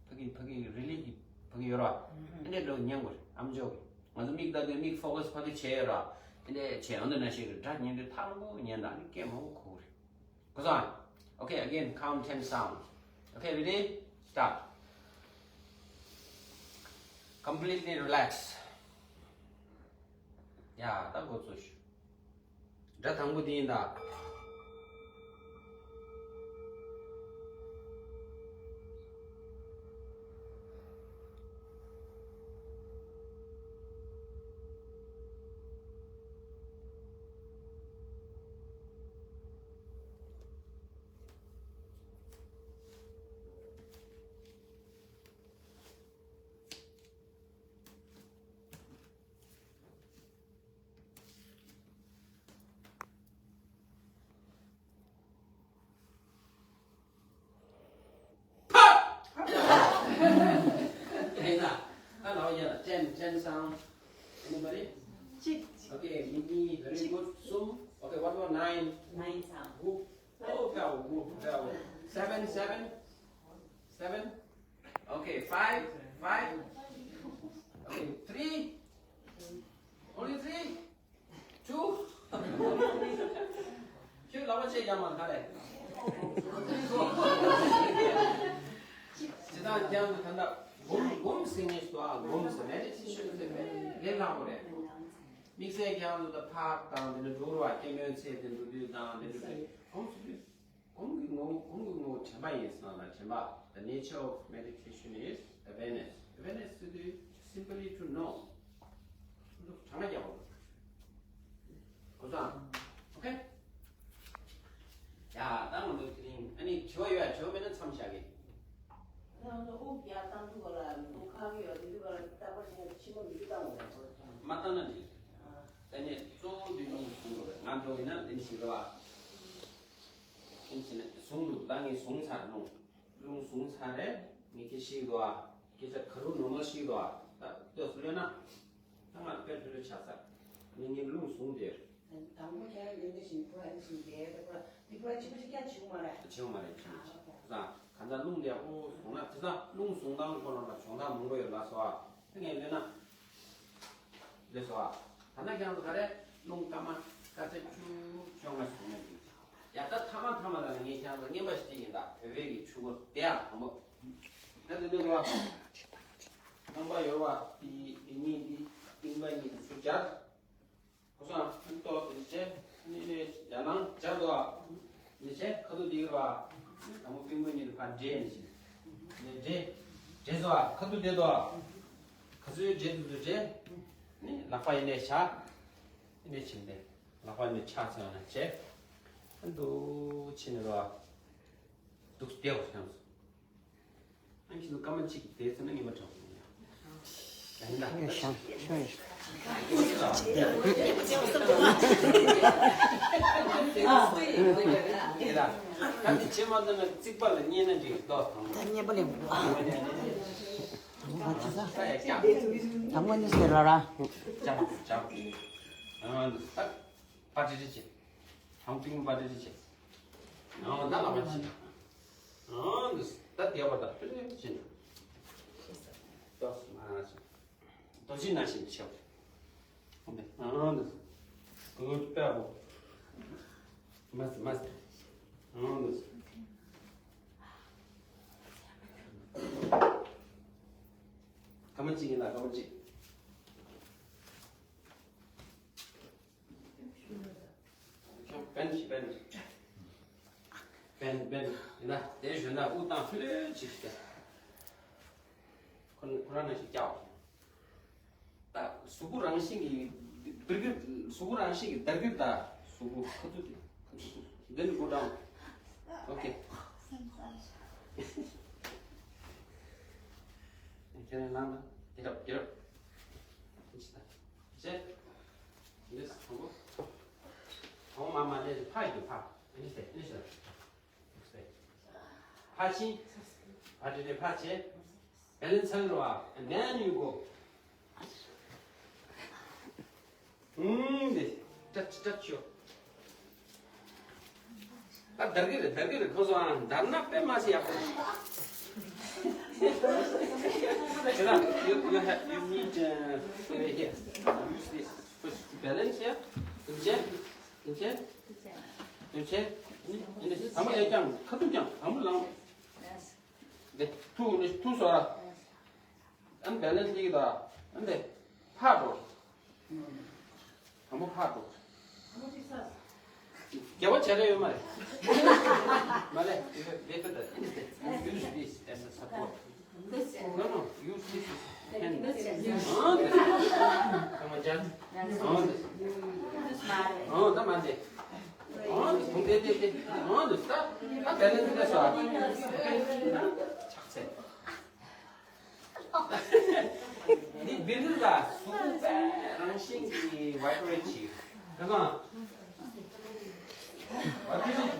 ཕ་གི་ཕ་གི་རི་ལི་གི་ཕ་གི་ཡོད་ར། ཨ་ནི་འདྲ་ཉན་དགོས་རེད། ཨམ་ཅོག་གི། ང་ཚོ་མིག་ལྟ་དུས་མིག་ཕོ་ཁ་སི་ཕ་གི་བྱས་ཡོད་ར། ཨ་ནི་བྱས་ཡོང་དུས་ན་ཞིག་རི་སྒྲ་ཉན་དུས་ཐག་རིང་པོ་ཉན་ད། ཨ་ནི་སྐད་མང་པོ་གོ་གི་རེད། གོ་སོང་ཨ། Okay, again, count ten sounds. Okay, ready? Start. Completely relax. ཡ། ད་འགོ་ཚུགས་ཤིག་སྒྲ་དང་པོ་འདི་ཡིན་ད། Hey, now, hello, yeah, ten, ten sound. Anybody? གཅིག Okay, me, me, very གཅིག good. གསུམ Okay, what about nine? Nine sound. དགུ Oh, bravo, good, bravo. Seven, seven. Seven. Okay, five, five. Okay, three. Only three. Two. ཁྱོད་ལག་པ་ཆེ་ཡ་མ་ག་རེ། ཇི་ལྟར་ཀྱང་ད་ལྟ་སྒོམ་སྒོམ་ཟེར་ནས་སོ། ཨ། སྒོམ་ཟེར་མེ་ཌི་ཊེ་ཤན་ཟེར་བས་ལས་སླ་པོ་རེད། དམིགས་བསལ་ཀྱང་དུ་ད་ཕག་དང་དེ་ནི་འགྲོ་རུ་བ་སྐྱེ་མོའི་ཚེ་དེ་འགྲོ་དུས་དང་དེ་འགྲོ་དུས་སྒོམ་ཟེར་དུས། སྒོམ་གྱི་ངོ་བོ། སྒོམ་གྱི་ངོ་བོ་དྲན་པ་ཡིན་ཟེར་ན། དྲན་པ། The nature of meditation is awareness. Awareness ཟེར་དུས་simply to know. དྲན་པ་རྒྱག་པ། གོ་སོང་། Okay. ཡ། ད་ང་ཚོ་དེ་རིང་ཨ་ནི་དྲི་བ་ཡོད་ཡ། དྲི་བ་མེད་ན་མཚམས་བཞག་གི། ང་ཚོ་དབུགས་ཡར་བཏང་དུས་སྐབས་ལ་དབུགས་ཁག་གི་ཡོད་དེ་དུས་སྐབས་ལ་རྟག་པར་བྱས་ན་མཆི་མ་མི་འདུག་བཏང་དགོས་རེད། མ་བཏང་ན་འགྲིག་ད་ནས་གཙོ་བོ་དེ་རླུང་གཟུང་དགོས་རེད། ང་འགྲོ་ཡིན་ན་དེ་ནི་ཞིག་རེད་བ། ཁྱིམ་ཕྱི་ནས་བཟུང་འདུག་ད་ངས་བཟུང་ཚར། རླུང་རླུང་བཟུང་ཚར་རེད། ངས་སྐད་ཤིག་འདུག་ཨ། སྐད་ཆ་ག་རུ་ནོར་མལ་ཞིག་འདུག་ཨ། ད་ལྟོས་སུ་ལོས་ན། ད་ང་དཔེ་ལྷོད་ལྷོད་ཆགས་ཚར། ངས་ངས་རླུང་བཟུང་དེར། དང་པོ་ཁྱེད་རང་ཡོད་འདི་བཞིན་ཁོ་རང་བཞིན་བསྡད་དེ་ཁོ་རང་འདི་ཁོ་རང་ཕྱི་པོ་ཞིག་ཀྱང་བྱུང་མ་རེད། བྱུང་མ་རེད། བྱུང་མ་རེད། ཨ། ད་གང་ལྟར་རླུང་དེ་ཨོ་བཟུང་ན་དེ་ད་རླུང་བཟུང་སྟངས་ཁོ་རང་ལ་སྦྱོང་སྟངས་མང་པོ་ཡོད་ལ་སོ། ཨ། ད་ངས་ལོས་ན། ལགས་སོ། ད་ནི་ཁྱེད་རང་ཚོ་ག་རེ། རླུང་སྐར་མ་དཀར་ཚེ་བཅུ་བཅོ་ལྔ་བྱུང་ན་འགྲིག་ཡ། ད་ཐ་མ་ཐ་མ་ལ་ངས་ཁྱེད་རང་ཚོ་རྔན་པ་ཞིག་སྤྲད་ཡིན་ད། བོད་པའི་གི་ཆུ་བོ་དེ་ཡང་དང་པོ། ད་དེ་འདྲ་རེད་བ། རྐང་པ་ཡོད་པ་དེ་དེ་གཉིས་དེ་རྐང་པ་གཉིས་དེ་ཚུར་སྦྱར། ཁོ་སང་ཏོག་དེ་བྱས་ནི་ནི་ཡར་ལངས་སྦྱར་འདུག་ཨ། དེ་བྱས་ཁ་ཐུག་དེ་ཡོད་པ། དང་པོ་རྐང་པ་གཉིས་དེ་ཕར་འདྲེས་ནི་བྱས་ནི་འདྲེས་འདྲེས་འདུག་ཨ། ཁ་ཐུག་འདྲེས་འདུག་ཨ། ཁ་ཚུར་འདྲེས་འདུག་འདུག་འདྲེས་ནི་ལག་པ་ཡིན་ནས་བཞག་ཡིན་ནས་བྱས་ནས། ལག་པ་ནི་ཕྱག་འཚལ་ན་བྱས། ཨ་འདུག་ཕྱིན་ནས་རོ། འདུག་བསྡད་པ་ཡང་། ཨ་ཁྱེད་ཚོ་སྐར་མ་གཅིག་བསྡད་ཚར་ན་ངས་མ་དྲག་པོ་ཡིན་ཡ། ཡིན་ད། ཤང་ཤང་ཡིན། ཡིན་ད། ད་ཅི་བྱེད་མ་ཐུབ་ན་རྩིག་པ་ལ་བསྙེས་ན་འགྲིག་ཏོ། ད་བསྙེན་པ་ལས་འགོ། ད་ཡ་ཀྱང་། ད་དངོས་གནས་ཟེར་ར་ར། ཀྱང་ཀྱང་། ཨ་ད། པ་ཏི་ཏི་ཅི། ཧང་པིང་པ་ཏི་ཏི་ཅི། ཨ་ད་ལ་པ་ཅི། ཨ་ད་དེ་བ་ད་ཏི་ཏི་ཅི། ཏོ་སི་མ་ཅི། ཏོ་ཅི་ན་ཤི་ཆོ། ཨ་ད། གུར་པ་བོ། མ་སི་མ་སི། ཨ་ད། ཀ་མ་ཅི་ཡིན་ལ་ཀ་མ་ཅི། ཁྱོད་བན་ཞིག་བན། བན་བན་ཡིན་ན་དེ་ཞོན་ན་དབུགས་བཏང་ཕུལ་ལེ་ཅིག་ཤིག་ཁོ་ཁོ་རང་ནང་ཞིག་སྐྱག་ད་གཟུགས་པོ་རང་བཞིན་གྱིས་སྡར་གྱི་གཟུགས་པོ་རང་བཞིན་གྱིས་སྡར་གྱི་ད་གཟུགས་པོ་ཁ་ཐུག་དེ་ཁ་ཐུག་དེ་འདི་ནི་གོ་དྲང་། ཨོ་ཁེ། ཁྱེད་རང་ལངས་ན་དེ་རབ་དེ་རབ། ཅེས། འདི་དང་པོ། དང་པོ་མ་མ་ལས་ཕ་ཡི་ཕ། ཨ་ནི་ཟེར་ཨ་ནི་ཟེར། ཕ་ཕྱིན། ཕ་དེ་དེ་ཕ་བྱེད། བེ་ལེན་ཚང་རོ་ཨ། And then you go. ཨུམ་དེ། ཏྲ་ཏྲ་ཆོ། ད་དར་གི་རེད་དར་གི་རེད་ཁོ་ཚོ་ཨང་དར་ན་དཔེ་མ་སྲིད་ཡག་པོ་རེད། དེ་ལ་you you have you need uh, right here. Use this first balance here. དེ་བྱས་དེ་བྱས་དེ་བྱས་ནི་ནི་ཨ་མ་ཡ་ཀྱང་ཁ་ཐུག་ཀྱང་ཨ་མ་ལང་། དེ་ཐུག་ནི་ཐུག་སོ་ར། ཨན་བེ་ལེན་སི་ལིག་དང་ཨན་དེ་ཕར་འགྲོ། དང་པོ་ཕར་འགྲོ། རྒྱལ་བ་བྱ་རེ་ཡོད་མ་རེད། མ་རེད། Better that. Use this as a support. No, no, use this as a hand. ཨང་དེ། ཨང་དེ། ཨང་ད་མ་དེ། ཨང་དེ་དེ་དེ་དེ། ཨང་དེ་ད། ད་བེ་ལེན་སི་ལེ་སོ། ཕྱག་འཚལ། འདི་བིར་ལ་གཟུགས་པོ་རང་བཞིན་གྱིས་ཝའི་བྷི་རེ་ཊི་བྱེད། ག་ཚང་། ཝའི་བྷི་རེ་ཊི།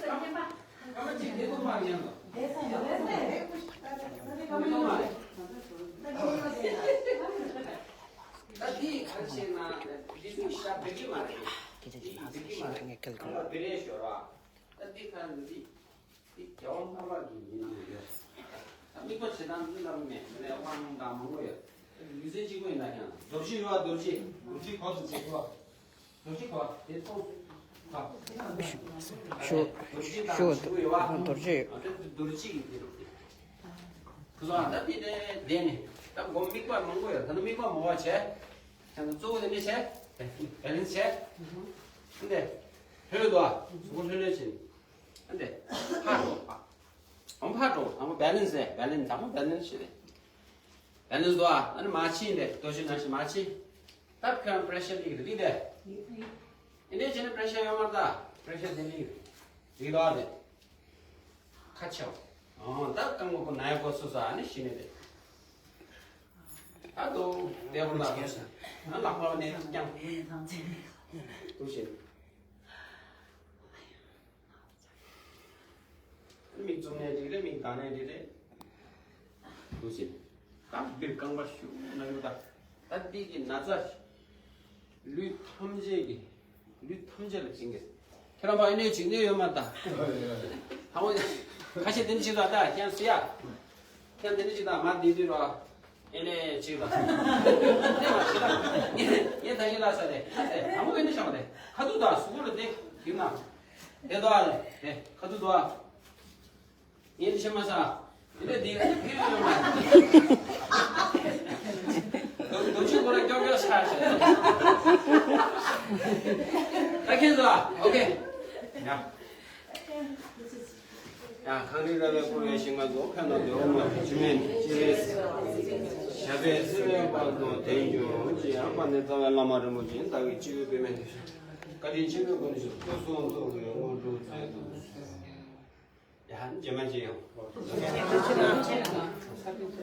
སྐར་མ་གཅིག་བསྡད་ཐུབ་མ་ཉན་ལ། ད་འདི་ག་རེ་བྱས་ན་འདི་ཚོའི་ཤ་འབེབས་ཀྱི་མ་རེད། འདི་འབེབས་ཀྱི་མ་རེད། སྐར་མ་བི་རེ་ཤོར་བ། ད་འདི་ག་འདི། དེ་རྒྱལ་བ་འཕགས་པ་གི་ཡིན་ནོ་ཡོད། ད་དམིགས་པ་བྱེད་སྟངས་འདི་ལ་མེད་མེད་ལས་དབང་དང་མང་པོ་ཡོད། ལུས་རྩལ་གཅིག་པོ་ཡིན་ན་ཡང་རྡོ་རྗེ་ཡོད་པ་རྡོ་རྗེ་རྡོ་རྗེ་གོ་དང་བྱེད་དགོས། རྡོ་རྗེ་གོ་དེ་ཐོག་ཐོག་ཤོ་རྡོ་རྗེ་དང་ཤོ་ཞུ་བ་ཡོད་པ། རྡོ་རྗེ་ཡོད། ཨ་དེ་རྡོ་རྗེ་ཡིན་དེ་རུ་དེ། ཁུ་སོང་ད་དེ་དེ་དེ་ནི་ད་སྒོམ་དམིགས་པ་མང་པོ་ཡོད། ད་ནི་དམིགས་པ་མང་པོ་བྱས། ད་ནི་གཙོ་བོ་དེ་ནི་བྱས། བེ་ལེན་སི་བྱས། འདི་ལྷོད་དོ། གཟུགས་པོ་ལྷོད་ལྷོད་བྱས། ཨ་འདི། ཕར་འགྲོ་ཕར། ཨང་ཕར་འགྲོ། དང་པོ་བེ་ལེན་སི་རེད། བེ་ལེན་སི་དང་པོ་བེ་ལེན་སི་ཞིག་རེད། བེ་ལེན་སི་འདུག་ཨ། ཨ་ནི་མར་ཕྱིན་རེད། རྡོ་རྗེ་ནང་བཞིན་མར་ཕྱིན། ད་ཁྱོད་པེ་རེ་ཤར་སླེབས་རེད་དེ། ཨ་ནི་བྱས་ན་པེ་རེ་ཤར་ཡོད་མ་རེད་ད། པེ་རེ་ཤར་དེ་སླེབས་རེད་དོ་ཨ་དེ། ཁ་ཆེ་བ། ཨང་ད་རྐང་པ་ཁོ་ན་ཡ་གོ་སོ་སོ་ཨ་ནི་ཤི་ནི་རེད། ད་དོ་དེ་བོ་ལ་ཁོ་ཤ། ཨ་ལག་པ་ནས་ཀྱང་། དུ་ཤེས། མིག་བཙུམ་ནས་འགྲིག་རེད། མིག་གདངས་ནས་འགྲིག་རེད། འདུག་ཟེར། ད་འདིར་རྐང་པ་ཞུགས་ན་ཡོད་ད། ད་འདི་གི་ན་ཚ་ལུས་ཐམས་ཅད་ཀྱི་ལུས་ཐམས་ཅད་ལ་བྱིན་གྱི། ཁྱེད་རང་པ་ཨ་ནེ་བྱིན་ནས་ཡོད་མ་ད། ཧ་མོ་ཁ་ཤས་དེ་འདྲ་ཞིག་ད་ད་ཀྱང་སུ་ཡ། ཀྱང་དེ་འདྲ་ཞིག་ད་མ་འདི་དུས་རོ། ཨེ་ནས་ཅིག་ལ། ཨེ་མ་ཅིག་ལ། ངས་ད་ཅི་ལ་ས་རེད། ཨ་ཟེ་ཨ་མོ་ག་ནས་ཤོག་རེད། ཁ་ཐུག་ད་སུ་གུ་ལ་དེ་ཡིན་ན། དེ་དོ་ཨ་རེད། དེ་ཁ་ཐུག་དོ་ཨ། ངས་དེ་ཤེས་མ་ས། དེ་ནས་དེ་ཨ་ནི་ཕི་ལ་ཡོད་མ་རེད། དུ་དུ་ཆུ་ཁོ་ལ་ཀྱོག་ཀྱོག་ཆགས་ཤག་ད་ཁྱེད་ཚོ་ཨོ་ཁེ། ཡ། ཡང་གངས་རི་ར་བས་བསྐོར་བའི་ཞིང་ཁམས་སུ། ཕན་དང་བདེ་བ་མ་ལུས་འབྱུང་བའི་ཕྱིར། ཞབས་པད་སྲིད་མཐའི་བར་དུ་བརྟན་གྱུར་ཅིག་དཔལ་ལྡན་རྩ་བའི་བླ་མ་རིན་པོ་ཆེ་བདག་གི་སྤྱི་བོའི་པདྨའི་སྟེང་དུ། བཀའ་དྲིན་ཆེན་པོའི་སྒོ་ནས་ཞུ། སྐུ་གསུང་ཐུགས་ཀྱི་དངོས་གྲུབ་སྩལ་དུ་གསོལ། ཡ་ཧ་རྗེས་མ་ཅི་ཡང་།